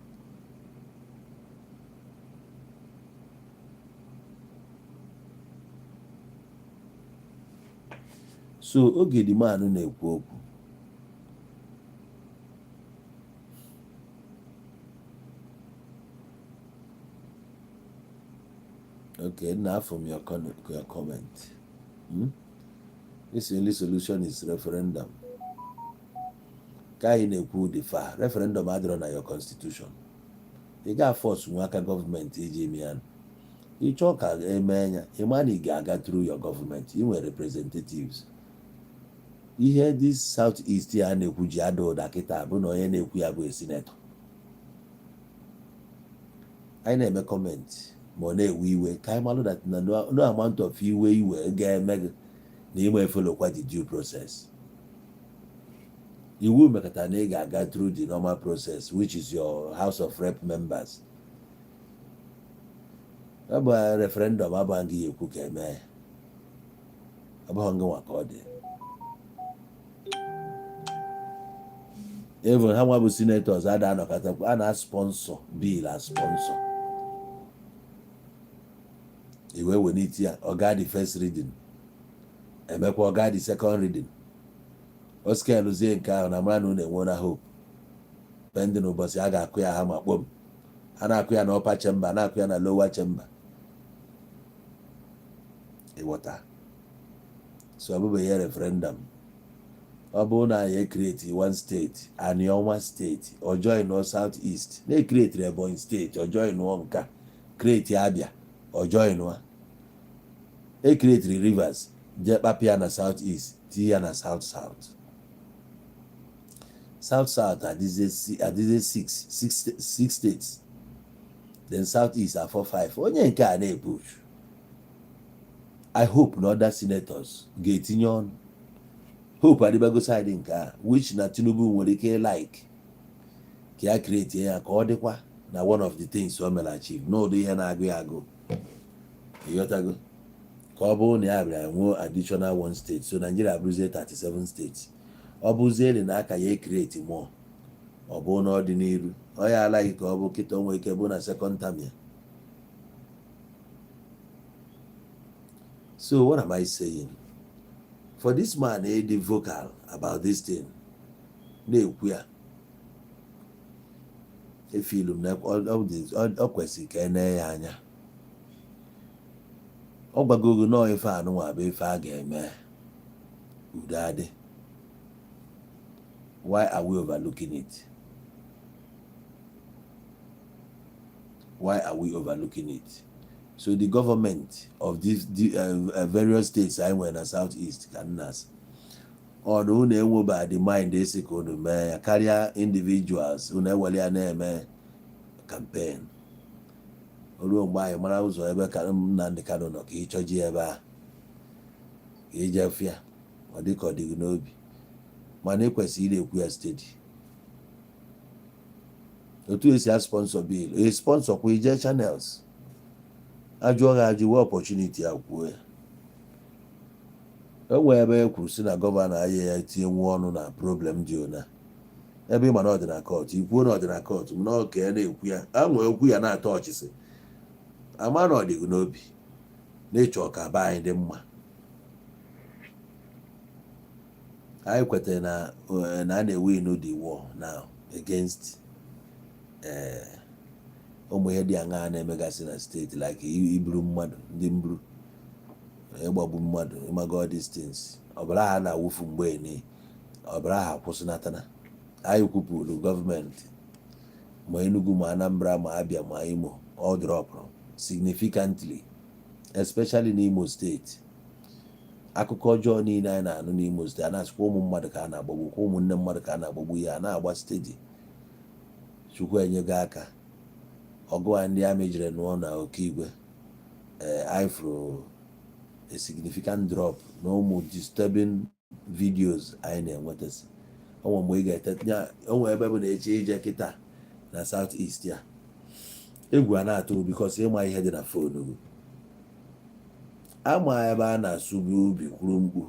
So oge the man na-ekwu okwu, Okay, now from your comment. This only solution is referendum. Ka anyị na-ekwu dị fa, referendum adịrọ na your constitution. Ị ga-force nwa aka gọọmenti iji eme ya. Ị chọọ ka emee ya, ị ma na ị ga-aga through your government. Ị nwere representatives. Ihe this South East ya na-ekwu ji ada ụda kịta bụ na onye na-ekwu ya bụ senator. Anyị na-eme comment ma ọ na-ewe iwe, ka anyị malụ that na no amount of iwe iwe ga-eme gị na ime followkwa the due process. Iwu mekọtara na ị ga-aga through the normal process, which is your House of Rep members. Ọ bụ referendum abụghị gị ekwu ka eme ya, ọ bụghị ngị nwa ka ọ dị. Even ha nwa bụ senators ada anọkọtakwa a na-sponsor bill, a sponsor iwe wenite ya, ọ gaa the first reading, emekwa ọ gaa the second reading, o skelụzie nke ahụ na mara na unu enwe na hope pending ụbọchị a ga-akụ ya ha ma kpom. A na-akụ ya na upper chamber, na-akụ ya na lower chamber. Ịghọta? So ọ bụbeghị ihe referendum. Ọ bụrụ na anyị e-create one state, Anioma State, ọ join South East, na-e-create Ebonyi State, ọ join nka, create Abia, ọ join, e-create Rivers, jee kpapịa na South East, tinye ya na South South. South South adịzie six six six states, then South East are four five. Onye nke a na-epush, I hope na other senators ga-etinye ọnụ. Hope adịbago side nke a, which na Tinubu nwere ike like ka ya create ya ka ọ dịkwa na one of the things o mere achieve n'ụdị ihe na-agụ ya agụ. Ịghọtago? Ka ọ bụrụ na ya bịara nwee additional one state, so Nigeria bụrụzie 37 states. Ọ bụzie na aka ya e-create more, ọ bụ n'ọdịnihu ọ ya alaghị ka ọ bụ kịta, o nwere ike bụ na second term ya. So what am I saying? For this man ịdị vocal about this thing, na-ekwu ya, efilu m na ọ kwesịrị ka e nee ya anya. Ọ gwagogo nọọ ife anụnwa bụ ife a ga-eme, udo adị. Why are we overlooking it? Why are we overlooking it? So the government of these the various states anyị nwere na South East, ka nnas ọ na unu enweba the mind esi ka unu mee ya karịa individuals, unu ewere ya na-eme campaign. O ruo mgbe anyị mara ụzọ ebe ka Nnamdi Kanu nọ, ka ịchọji ebe a ka ije fịa, ọ dị ka ọ dị gị n'obi, mana ekwesịrị ị na-ekwu ya steady. Otu esi a sponsor bill, e sponsor kwa, ije channels ajụọ gị ajụ, wee opportunity a kwuo ya. E nwee ebe e kwuru si na governor anyị ya etinye nwa ọnụ na problem dị ona ebe ị ma na ọ dị na court, ikwuo na ọ dị na court m na ọ ka ya na-ekwu ya, a nwee okwu ya na-atọ ọchịsị, ama na ọ dị gị n'obi na ịchọ ka be anyị dị mma. Anyị kwetara na a na-ewin the war now against ụmụ ihe dị aṅaa na-emegasị na steeti, like iburu mmadụ, ndị mburu, ịgbagbu mmadụ, ịmago all these things. Ọbara ha na-awụfu mgbe ni ọbara ha akwụsịnatana. Anyị kwupụrụ gọọmenti ma Enugu, ma Anambra, ma Abia, ma Imo, all dropụrụ significantly, especially n'Imo Steeti. Akụkọ ọjọọ niile anyị na-anụ n'Imo Steeti, a na-asịkwa ụmụ mmadụ ka a na-agbagbu, kwa ụmụnne mmadụ ka a na-agbagbu, ya a na-agba steeti. Chukwu enyego aka, ọgụ a ndị amị jere nụọ na Okigwe, ee, anyị fụrụ a significant drop na ụmụ disturbing videos anyị na-enwetasị. Onwe mgbe ị ga-ete ya, onwe ebe bụ na echi ije kịta na South East ya, egwu a na-atụ, because ịma ihe dị na phone gị, ama ebe a na-asụbu ubi kwuru mkpu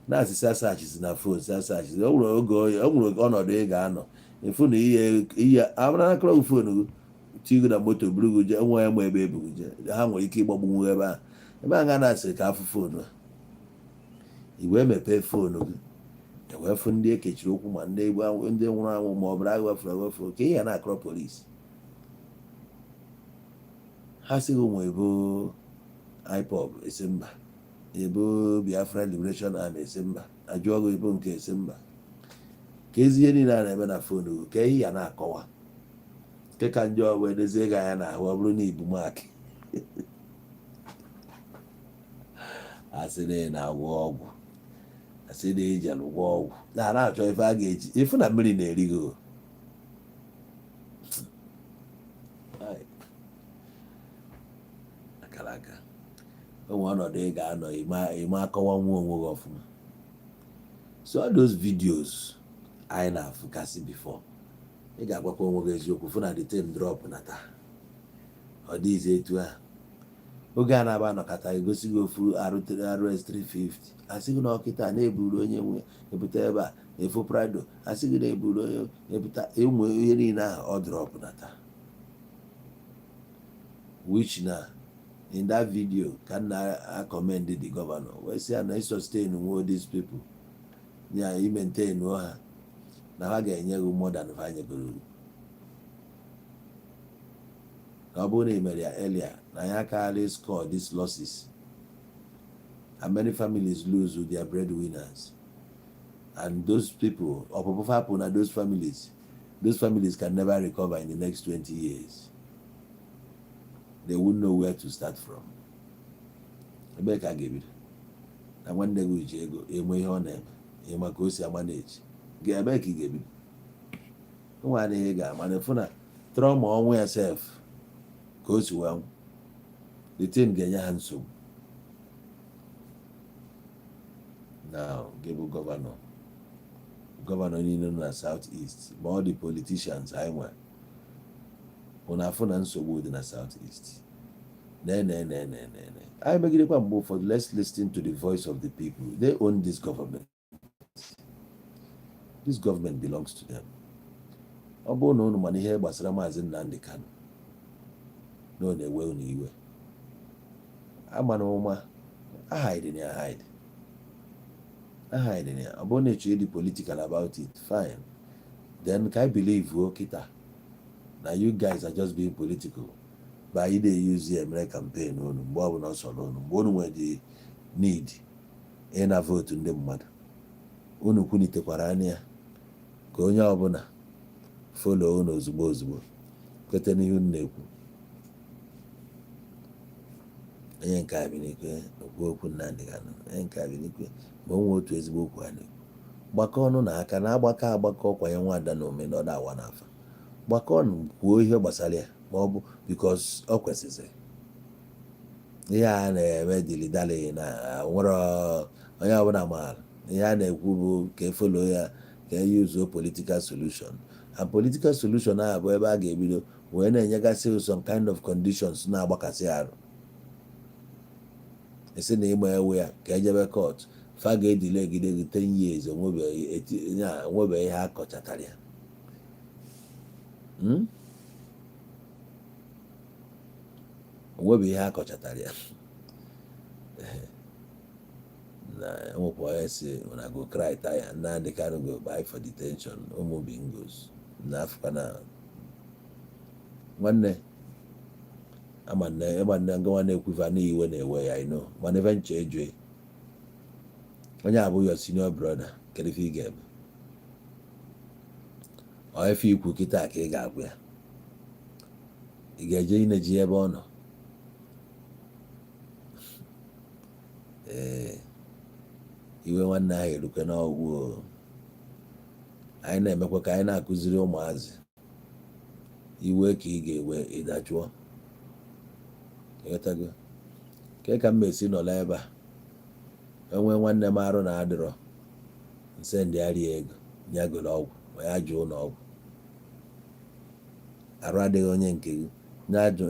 na-asị sachisi na phone sachisi. O nwere oge, o nwere ọnọdụ ị ga-anọ ịfụ na ihe ihe amara gị phone gị tigo na moto buru gị jee nwe ya, ma ebe ebughị jee, ha nwere ike ịgbagbunwu ebe ahụ, ebe ahụ a na-asị ka afụ phone a i wee mepee phone gị, ewee fụ ndị ekechiri okwu, ma ndị ndị nwụrụ anwụ, ma ọ bụrụ agha wefuru ewefu ka ihe na-akọrọ polisi. Ha sị gị nwe ebo IPOB, esi mba, ebo Biafra Liberation Army, esi mba, ajụọ gị ebo nke, esi mba. Ka ezi ihe niile a na-eme na phone gị, ka ihe ya na-akọwa nke ka njọ bụ edozie gị anya n'ahụ, ọ bụrụ na ibu mark, asị na ị na-agwọ ọgwụ, asị na ijere gwọ ọgwụ, na na-achọ ife a ga-eji ịfụ na mmiri na-eri gị o. Akara aka o nwere ọnọdụ ị ga-anọ ịma akọwa nwa onwe gị ọfụma. So all those videos anyị na-afụkasị before, ị ga-agwakwa onwe gị eziokwu, fụ na the thing drop na taa ọ dịghịzi etu ahụ. Oge a na-aba anọkọta egosi gị ofu RS 350, asị gị na ọkịta na-eburu onye nwe ebute ebe a efu Prado, asị gị na-eburu onye ebute ụmụ ihe niile ahụ, ọ drop na taa, which na in that video ka m na-commend the governor wee sị ya na sustain nwo these people ya, i maintain ha, na ha ga-enye gị more than ha nyegoro gị, na ọ bụrụ na ị mere ya earlier, na ya akarị score these losses, and many families lose their breadwinners, and those people, ọpụpụ fapụ na those families can never recover in the next 20 years. They won't know where to start from. Ebe ka a ga-ebido na nwanne gị ji ego enwe ihe ọ na-eme, ịma ka o si amanage gị, ebe ka ị ga-ebido nwa adịghị ga-ama na fụ na trauma ọnwụ ya sef, ka o si wee nwụ, the thing ga-enye ha nsogbu. Now gị bụ governor niile nọ na South East, ma ọ dị politicians anyị nwere, hụ na afụ na nsogbu dị na South East ne ne ne ne ne ne anyị megidekwa mgbe ụfọdụ. Let's listen to the voice of the people. They own this government. This government belongs to them. Ọ bụrụ na unu mana ihe gbasara Maazị Nnamdi Kanu na ọ na-ewe unu iwe, ama na ụma ahide ya, hide ahide ya. Ọ bụrụ na ịchọ ịdị political about it, fine. Then ka I believe o kịta na you guys are just being political but anyị na-use ya emere campaign unu mgbe ọ bụla ọ sọrọ unu, mgbe unu nwere the need ịna vote ndị mmadụ. Unu kwunitekwara anya ya ka onye ọbụla follow unu ozugbo ozugbo, kweta n'ihe unu na-ekwu. Onye nke a bi n'ikwe okwu okwu Nnamdi Kanu, onye nke a bi n'ikwe, ma o nwee otu ezigbo okwu a na-ekwu. Gbakọ ọnụ na aka na agbakọ agbakọ kwanye nwaada na ome na ọda awa n'afa. Gbakọ ọnụ kwuo ihe gbasara ya, ma ọ bụ because ọ kwesịrị ihe a na-eme dilly-dally na nwere onye ọbụla maara ihe a na-ekwu bụ ka e follow ya, ka e use political solution, and political solution ahụ bụ ebe a ga-ebido wee na-enyegasị some kind of conditions na-agbakasị arụ. Esi na ịma ewe ya ka ejebe court, fa ga-edile gide gị 10 years, onwebeghị ihe a kọchatara ya. Onwebeghị ihe a kọchatara ya. Na enwekwa onye si una go cry tire, Nnamdi Kanu go kpai for detention. Ụmụ bingos na afụkwa na nwanne ama nne ịgba nne ngị nwanne ekwuva na iwe na-ewe ya ino, mana ebe nche ejue onye abụ your senior brother, kedu ife ị ga-eme? Ọ ife ikwu kịta ka ị ga-agwa ya, ị ga-eje ineji ebe ọ nọ. Ee, iwe nwanne ahụ erukwe n'ọgwụ o. Anyị na-emekwa ka anyị na-akụziri ụmụazị iwe ka ị ga-ewe ịdajụọ. Ịghọtago? Ke ka m esi nọrọ ebe a enwe nwanne m arụ na adịrọ nse ndị arịa ego ya goro ọgwụ, ma ya jụọ ụlọ ọgwụ, arụ adịghị onye nke gị,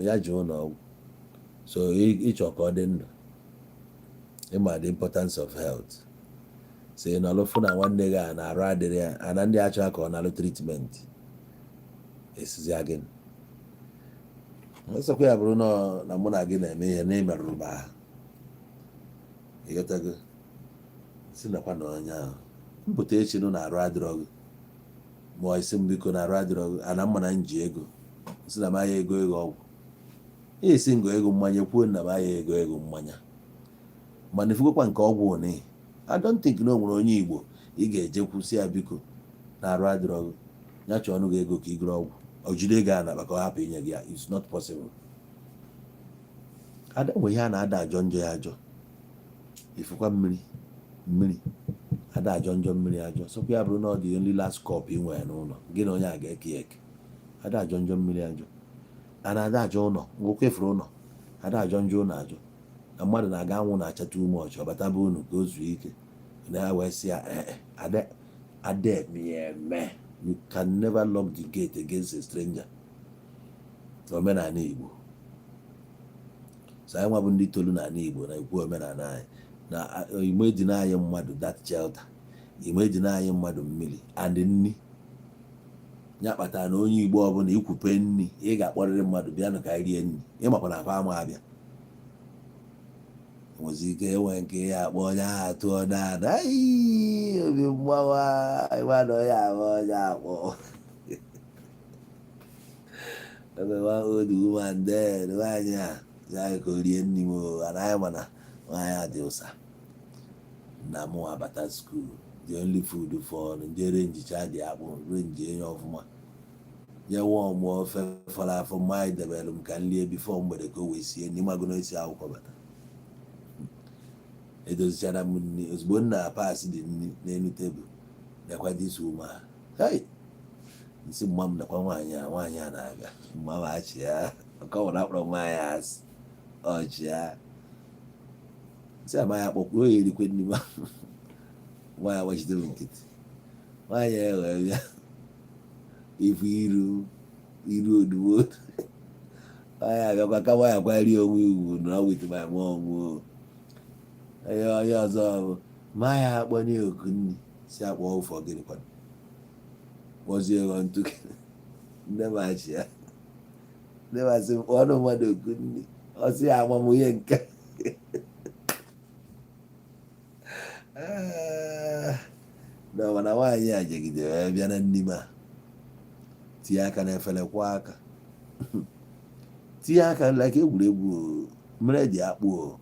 ya jụọ ụlọ ọgwụ. So ịchọ ka ọ dị ndụ, ịma the importance of health. So ị nọrọ fụ na nwanne gị a na-arụ adịrị ya, ana ndị achọ ka ọ nalụ treatment, esizi gị nsọkwa ya bụrụ na mụ na gị na-eme ihe na ịmerụrụ m ahụ. Ịghọtago? Si nakwa na onye ahụ mpụta echi nụ na arụ adịrọ gị, ma ọ isi m biko na arụ adịrọ gị, ana mma na m ji ego, si na m ahịa ego ego ọgwụ. Esi ngo ego mmanya, kwuo nna m aya ego ego mmanya, mana ifugokwa nke ọgwụ one. I don't think na o nwere onye Igbo ị ga-ejekwu si ya, biko, na arụ adịrọ gị, ya chọọ ọnụ gị ego ka igoro ọgwụ, o jide ego a na ka ọ hapụ inye gị ya. It's not possible. Ada nwe ihe a na-ada ajọ njọ ya ajọ. Ifukwa mmiri, mmiri ada ajọ njọ, mmiri ajọ sọkwa ya bụrụ na ọ dị only last cup ị nwere n'ụlọ gị na onye a ga-eke ya eke. Ada ajọ njọ mmiri ajọ, a na-ada ajọ ụlọ ngwụkwa efuru ụlọ, ada ajọ njọ ụlọ ajọ na mmadụ na-aga anwụ na-achata ume ọchị ọbata be unu ka o zuo ike na ya wee sị ya ee. Ada ada eme, you can never lock the gate against a stranger. Omenala Igbo, so anyị nwa bụ ndị tolu n'ala Igbo na-ekwu omenala anyị na ime edina anyị mmadụ that shelter, ime edina anyị mmadụ mmiri and nni. Ya kpatara na onye Igbo ọbụla ikwupe nni, ị ga-akpọrịrị mmadụ, bịanụ ka anyị rie nni. Ịmakwa na akwa ama abịa nwezi ike enwe nke ya akpọ onye ahụ tụọ naanị obi mgbawa ịgba na onye ahụ onye akpọ. Ebe one old woman there, nwaanyị a ya ka o rie nni m o, anaghị, mana nwaanyị a dị ụsa na mụ abata school, the only food for nje renjicha dị akpụ renji enye ọfụma nye wọm ofe fọrọ afọ mma anyị debere m ka m lie before mgbede ka o wee sie nri. Mago na esi akwụkwọ bata, edozichara m nri ozugbo m na pass dị nri n'elu tebụl. Nekwa this woman, hey, nsị mma m, nekwa nwaanyị a, nwaanyị a na-abịa. Mma m achị ya nke ọ nwere akpọrọ nwaanyị asị ọchị ya nsị ama ya kpọkwa oyi erikwe nri ma nwaanyị agbachite m nkịtị. Nwaanyị a wee bịa ifu iru iru odubo. Nwaanyị abịakwa ka nwaanyị akwanyere onwe ugwu na with my mom o. Onye onye ọzọ bụ ma ya akpọnye oku nri si akpọ ụfọ gịnị kwanụ, kpọzie ghọ ntụ nne m achị ya, nne m asị m kpọọ ọnụ mmadụ oku nri, ọ sị ya amamihe nke. Na mana nwaanyị a jegidere wee bịa na nni m a tinye aka n'efere, kwụọ aka, tinye aka like egwuregwu o, mmiri dị akpụ o.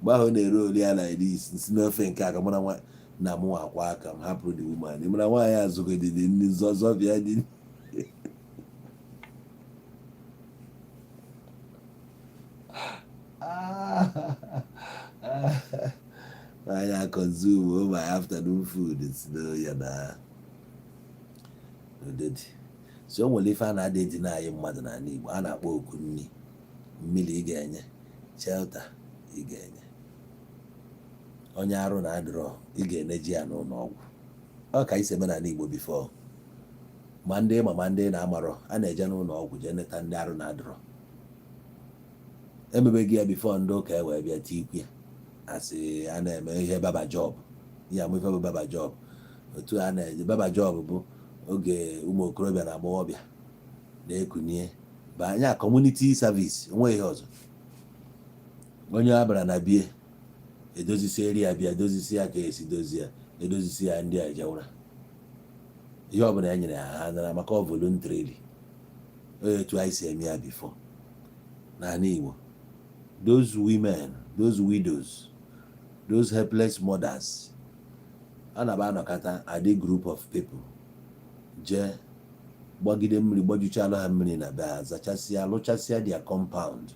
Mgbe ahụ ọ na-ere oli ya like this, nsi n'ofe nke aka mụ na nwa na mụ akwa aka m hapụrụ the woman. Mụ na nwaanyị azụgodị nri zọbịa dị. Nwaanyị a consume my afternoon food si na ya na ụdịdị so o nwere ife a na-ada edina anyị mmadụ n'ala Igbo a na-akpọ oku nri, mmiri ị ga-enye, shelter ị ga-enye onye arụ na adịrọ, ị ga-eneji ya n'ụlọ ọgwụ. Ọ ka isi eme n'ala Igbo before, ma ndị ma ndị na-amarọ a na-eje n'ụlọ ọgwụ jee neta ndị arụ na adịrọ. Emebeghị ya before ndị ụka ewee bịa tikwu ya asị a na-eme ihe baba job ya. Amụ ife bụ baba job, otu a na-eje baba job bụ oge ụmụ okorobịa na agbọghọbịa na-ekunie banye community service, onwe ihe ọzọ. Onye a bara na bie edozisi eri ya, bịa dozisi ya ka esi dozie ya, edozisi ya, ndị a ejewara ihe ọbụla e nyere ha, ha nara maka ọ voluntarily. Etu anyị si eme ya before n'ala Igbo, those women, those widows, those helpless mothers, a na-aba anọkọta adị group of people jee gbagide mmiri, gbajuchalụ ha mmiri na be ha, zachasịa, lụchasịa their compound.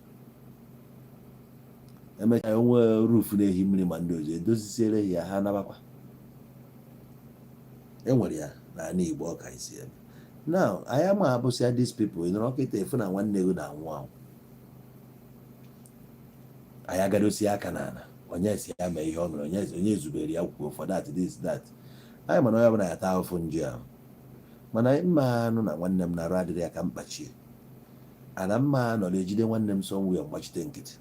Emechaa, onwe roof na-ehi mmiri ma ndị ọzọ edozisiere ya, ha nabakwa. Enwere ya n'ala Igbo, ọ ka isi eme. Now anyị ama abụsịa these people ị nọrọ kịta efu na nwanne gị na-anwụ anwụ, anyị agadosi aka n'ala, onye si ya mee ihe o mere, onye onye zubere ya kwuo for that, this, that. Anyị mana onye ọbụla ya taa ahụfụ nje ahụ, mana mma anụ na nwanne m na-arụ adịrị ya ka mkpachie ana mma nọrọ ejide nwanne m somewhere mgbachite nkịtị.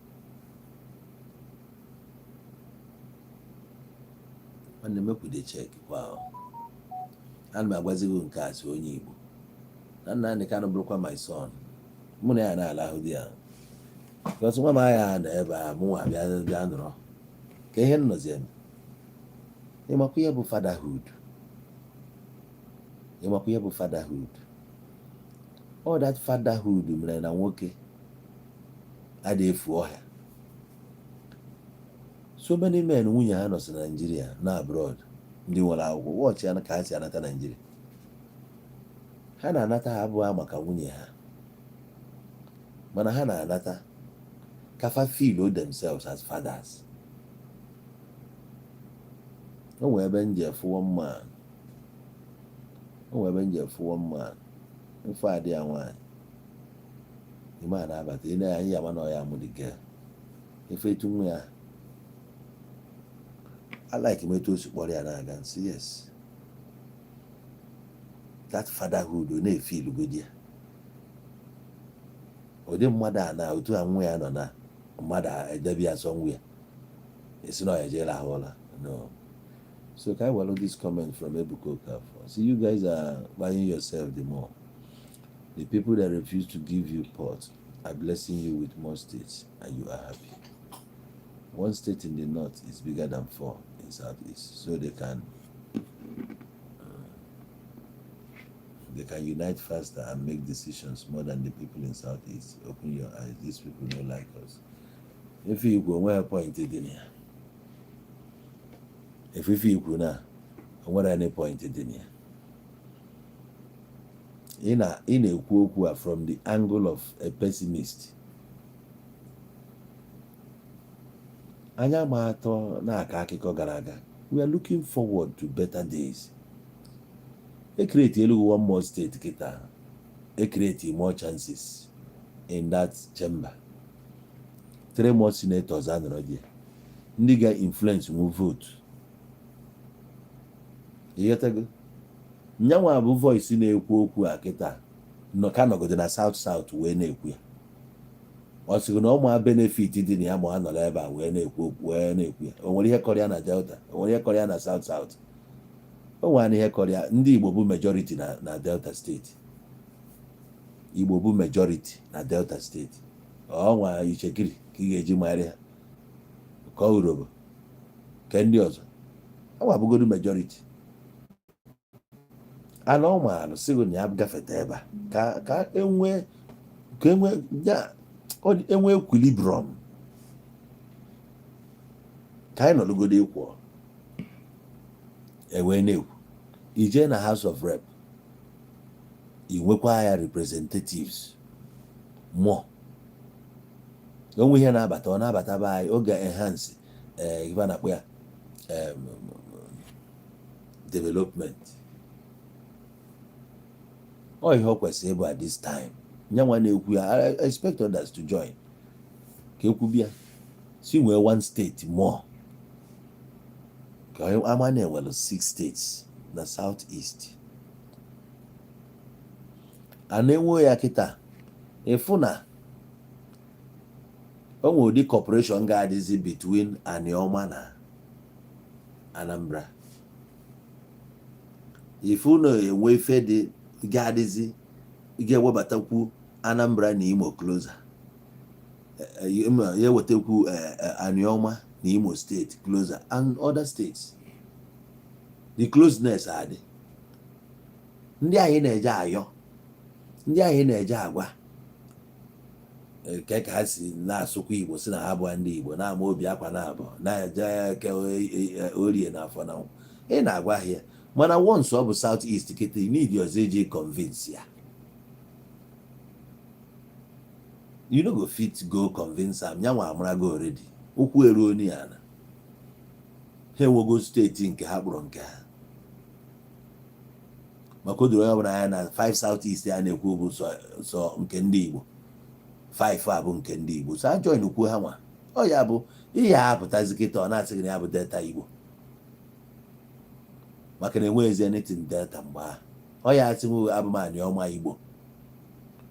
Nwanne m ekwude check kwa ahụ, ana m agwazi gị nke a si onye Igbo na Nnamdi Kanu bụrụkwa my son, mụ na ya na-alahụ di ya because nwa m agha nọ ebe a, mụ nwa bịa bịa nọrọ ka ihe nnọzi eme. Ịmakwa ihe bụ fatherhood? Ịmakwa ihe bụ fatherhood? All that fatherhood mere na nwoke Ada efu ọhịa. So many men nwunye ha nọ si Nigeria na abroad, ndị nwere akwụkwọ, wọchị ya ka ha si anata Nigeria. Ha na-anata, ha abụghị maka nwunye ha, mana ha na-anata ka fa feel themselves as fathers. O nwee ebe m ji efu one man, o nwee ebe m ji efu one man, mfe adị ya nwaanyị ime a na-abata ị na anyị ya ama na ọ ya amụ the girl. Efe etu nwa ya, I like m etu o si kpọrọ ya na-aga nsị. Yes, that fatherhood, ọ na-efe ilugodi ya. Ụdị mmadụ a na otu a nwa ya nọ na mmadụ edebe ya sọ nwa ya esi na ọ ya jee rahụ ụra. No. So can I follow this comment from Ebuka Okafor? See, you guys are buying yourself the more. The people that refuse to give you port are blessing you with more states, and you are happy. One state in the north is bigger than four in southeast, so they can unite faster and make decisions more than the people in southeast. Open your eyes. These people don't like us. Ife ikwu onweghị point dị na ya. Ife ikwu na onwere any point dị na ya. Ị na-ekwu okwu a from the angle of a pessimist. Anya ma atọ na-akọ akụkọ gara aga. We are looking forward to better days. E create elu one more state kịta, e create more chances in that chamber. Three more senators anọrọ there, ndị ga-influence nwu vote. Ịghọtago? Nyanwa bụ voice na-ekwu okwu a kịta nọ ka nọgodo na south south wee na-ekwu ya. Ọ sịrị na ụmụ benefit dị na ya ma ọ nọrọ ebe a wee na-ekwu okwu, wee na-ekwu ya. O nwere ihe kọrọ ya na Delta? O nwere ihe kọrọ ya na south south? O nwere ihe kọrọ ya? Ndị Igbo bụ majority na Delta State. Igbo bụ majority na Delta State. Ọ nwa Itsekiri ka ị ga-eji mara ya ka ọ Urhobo ke ndị ọzọ awa bụgodu majority. Ana ọ maara sịgụ na ya gafete ebe a ka enwee ya enwee equilibrium, ka anyị nọrọgodo ịkwụ ewee na-ekwu. Ijee na House of Rep, ị nwekwa ya representatives more. Onwe ihe na-abata, ọ na-abata be anyị oge enhance ife a na-akpọ ya development. Ọ ihe ọ kwesịrị ịbụ at this time. Nyanwa na-ekwu ya, I expect others to join ka ekwubia si nwee one state more, ka ama na-enwere six states na south east. A na-enwe ya kịta, ịfụ na o nwere ụdị cooperation ga-adịzi between Anioma na Anambra. Ifu na enwe ife dị ga-adịzi ga-ewebatakwu Anambra na Imo closer, ya ewetakwu Anioma na Imo State closer and other states. The closeness adị. Ndị anyị na-eje ayọ, ndị anyị na-eje agwa nke ka ha si na-asụkwa Igbo, si na ha bụ ndị Igbo na-ama obi akwa na abụ na-eje ke orie na afọ na ị na-agwa ha ya. Mana once ọ bụ south east kịta, need ọzọ iji convince ya, you no go fit go convince am. Nyanwa amarago already, ụkwụ eruo ya ala. Ha enwego state nke ha kpọrọ nke ha, maka o doro onye ọbụla anya na 5 south east a na-ekwu bụ sọ nke ndị Igbo. 5 a bụ nke ndị Igbo, so a join kwuo ha nwa. Ọ ya bụ ihe a apụtazi kịta, ọ na-asị gị na ya bụ Delta Igbo, maka na enweghịzi anything Delta mgbe ahụ. Ọ ya asị m, abụ m Anioma Igbo.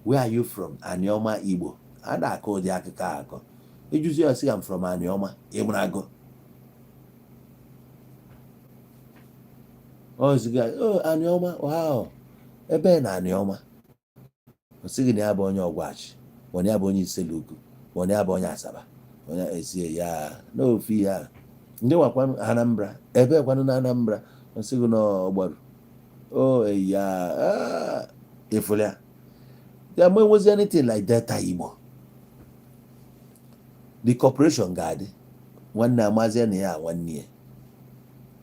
Where are you from? Anioma Igbo. A na-akọ ụdị akụkọ a akọ ijuzi ya, sị I'm from Anioma. Ịmụrago oziga o Anioma, wow, ebe na Anioma. Ọ sị gị na ya bụ onye Ọgwachi, ma ya bụ onye Iselukwu, ma ya bụ onye Asaba, onye esie ya n'ofu ihe a. Ndị nwakwanụ Anambra, ebe kwanụ na Anambra? Ọ sị gị na Ọgbaru o ya ịfụlịa ya. Ma enwezi anything like Delta Igbo. The cooperation ga-adị. Nwanne amazie na ya nwanne ya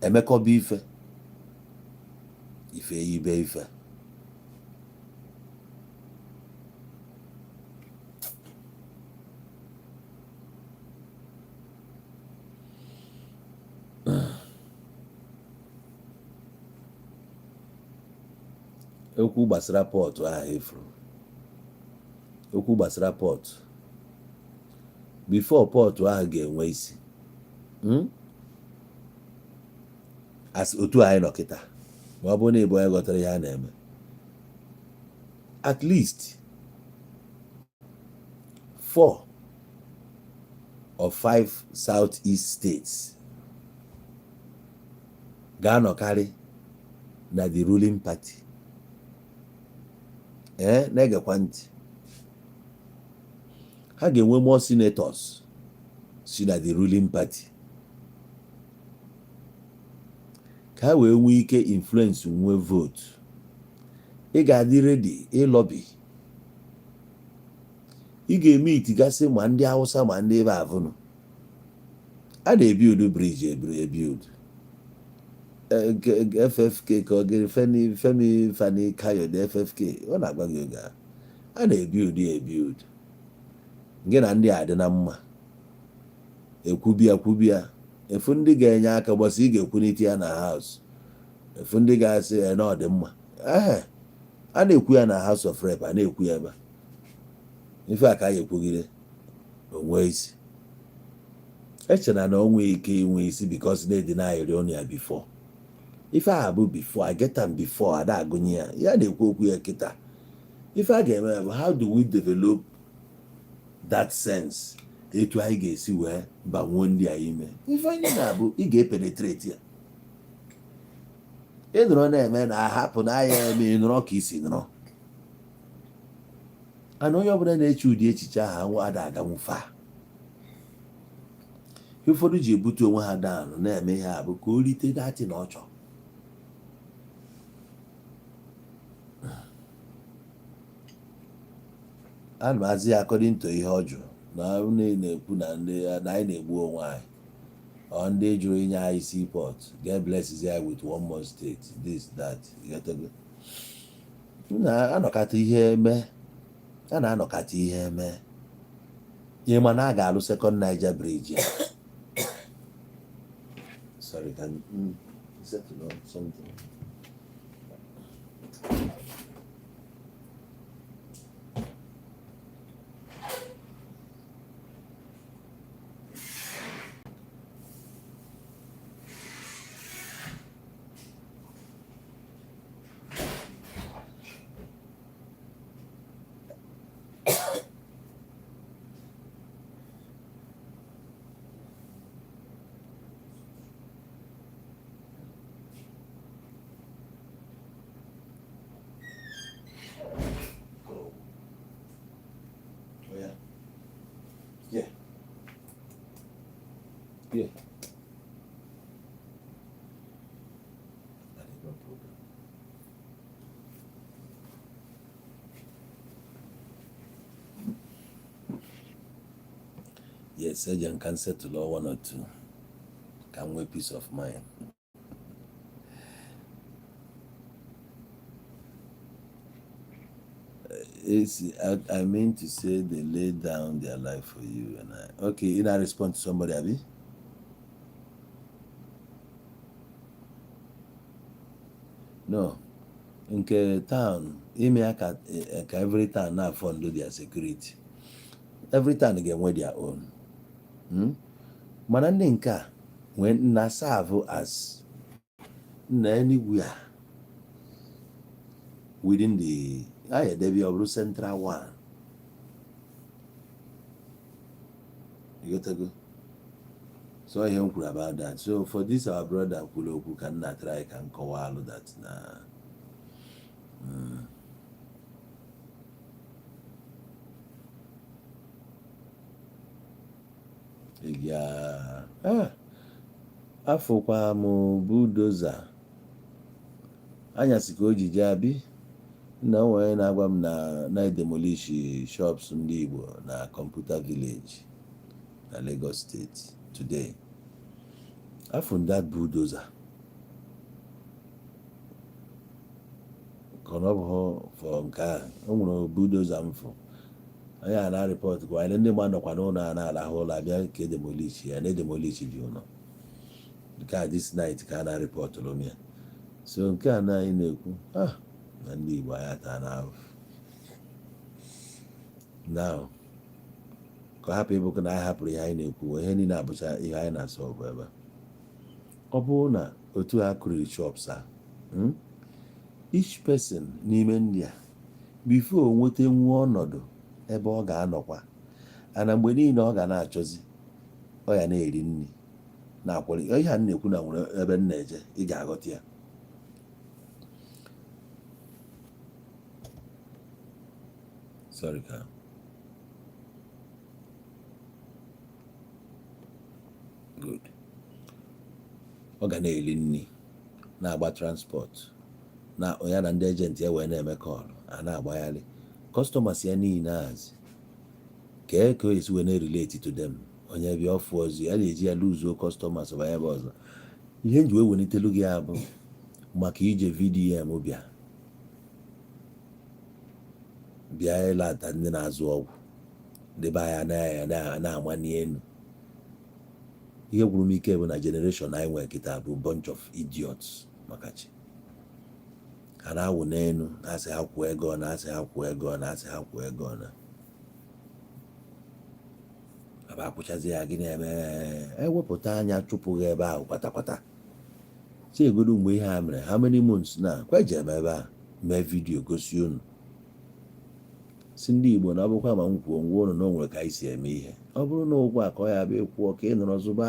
emekọba ife, ife yibe ife. Okwu gbasara port ahụ efuru, okwu gbasara port, before port ahụ ga-enwe isi, As otu anyị nọ kịta, ma ọ bụrụ na ịbụ onye ghọtara ihe a na-eme, at least four or five South East states ga-anọkarị na the ruling party. Ee, na-egekwa ntị, ha ga-enwe more senators si na the ruling party ka ha wee nwee ike influence, nwee vote. Ị ga-adị ready ịlobby. Ị ga-eme itigasị ma ndị Hausa ma ndị ebe avụnụ a na-ebuild bridge, ebuild FFK ka ọ gịrị Femi Femi Fani Kayode FFK ọ na-agwa gị oge a a na-ebuild ya ebuild. Gị na ndị a dị na mma, ekwubia kwubia efu ndị ga-enye aka gbasa. Ị ga-ekwunite ya na House, efu ndị ga-asị na ọ dị mma. Ee, a na-ekwu ya na House of Rep, a na-ekwu ya ebe a. Ife a ka a ga-ekwugide onwe isi echena na o nwee ike inwe isi, because na-edina ụnụ ya before. Ife a bụ before I get am, before ada agụnye ya, ya na-ekwu okwu ya kịta. Ife a ga-eme bụ, how do we develop that sense etu anyị ga-esi wee banwuo ndị a ime? Ife anyị na-abụ, ị ga-epenetrate ya. Ị nọrọ na-eme na ahapụ na aya eme, ị nọrọ ka isi nọrọ ana. Onye ọbụla na-eche ụdị echiche ahụ ada aganwu fa. Ụfọdụ ji ebute onwe ha down na-eme ihe a bụ ka o rite datị na ọ chọrọ. Ana m azị ya according to ihe ọ jụrụ na ndị na-ekwu na ndị na anyị na-egbu onwe anyị, ọ ndị jụrụ inye anyị seaport, get bless ya with one more state, this, that. Ịghọtago? Na-anọkata ihe eme, a na-anọkata ihe eme ihe, mana a ga-alụ Second Niger Bridge ya. Sorry, can settle on something. Go. Oh yeah. Yeah. No problem. Yes, surgeon can settle all one or two. Can we peace of mind? I mean to say they lay down their life for you and I. Okay, you now respond to somebody, Abby? No. Nke town, ime ya ka every town na fund their security. Every town ga-enwe their own. Mana ndị nke a nwee na serve as na anywhere within the a edebe ya, ọ bụrụ central one. You get go? So ihe m kwuru about that. So for this our brother kwuru okwu ka m na try ka m kọwalụ that na ya afụkwa m bulldozer anyasị ka o ji jee abi nna o nwere na-agwa m na na-edemolish shops ndị Igbo na Computer Village. Na Lagos State today, afụ that bulldozer ka ọ bụghị for nke a. O nwere bulldozer m fụ onye a na-report kwa anyị, ndị mmadụ nọkwa n'ụlọ a na-alahụ ụlọ, abịa ka edemolish ya na edemolish dị ụlọ nke a this night ka a na-reportụrụ m ya. So nke a na anyị na-ekwu, ah, na ndị Igbo anyị ata na ahụhụ now, ka ọ hapụ ịbụ na anyị hapụrụ ihe anyị na-ekwu. Ihe niile abụcha ihe anyị na-asọ bụ ebe a. Ọ bụrụ na otu a kụriri shops a, Each person n'ime ndị a, before o nweta nwa ọnọdụ ebe ọ ga-anọkwa ana, mgbe niile ọ ga na-achọzi ọ ya na-eri nri na-akwali ihe a m na-ekwu na nwere ebe m na-eje, ị ga-aghọta ya. Sorry, ka good. Ọ ga na-eri nri, na-agba transport na ya na ndị agent ya wee na-eme call, a na-agbagharị customers ya niile ahazi kee ka o esi wee na-relate to them. Onye bịa ọfụ ọzọ, ya na-eji ya luzuo customers banye ebe ọzọ. Ihe nji wee welitelu gị ya bụ maka ije VDM bịa bịa ịlata ndị na-azụ ọgwụ ndị be anyị na-amani elu. Ihe gwụrụ m ike bụ na generation anyị nwere kịta bụ bunch of idiots, maka chi ha na-awụ n'elu, na-asị ha kwụọ ego, na-asị ha kwụọ ego, na-asị ha kwụọ ego, na aba akwụchazi ya. Gị na-eme ewepụta anya chụpụghị ebe ahụ kwatakwata si egodo. Mgbe ihe a mere, how many months na kwa eji eme ebe a mee video gosi unu, si ndị Igbo na ọ bụkwa ma m kwuo ngwa unu na o nwere ka anyị si eme ihe. Ọ bụrụ na ụgwọ a ka ọ ya bụ ịkwụọ ka ị nọrọ zụba.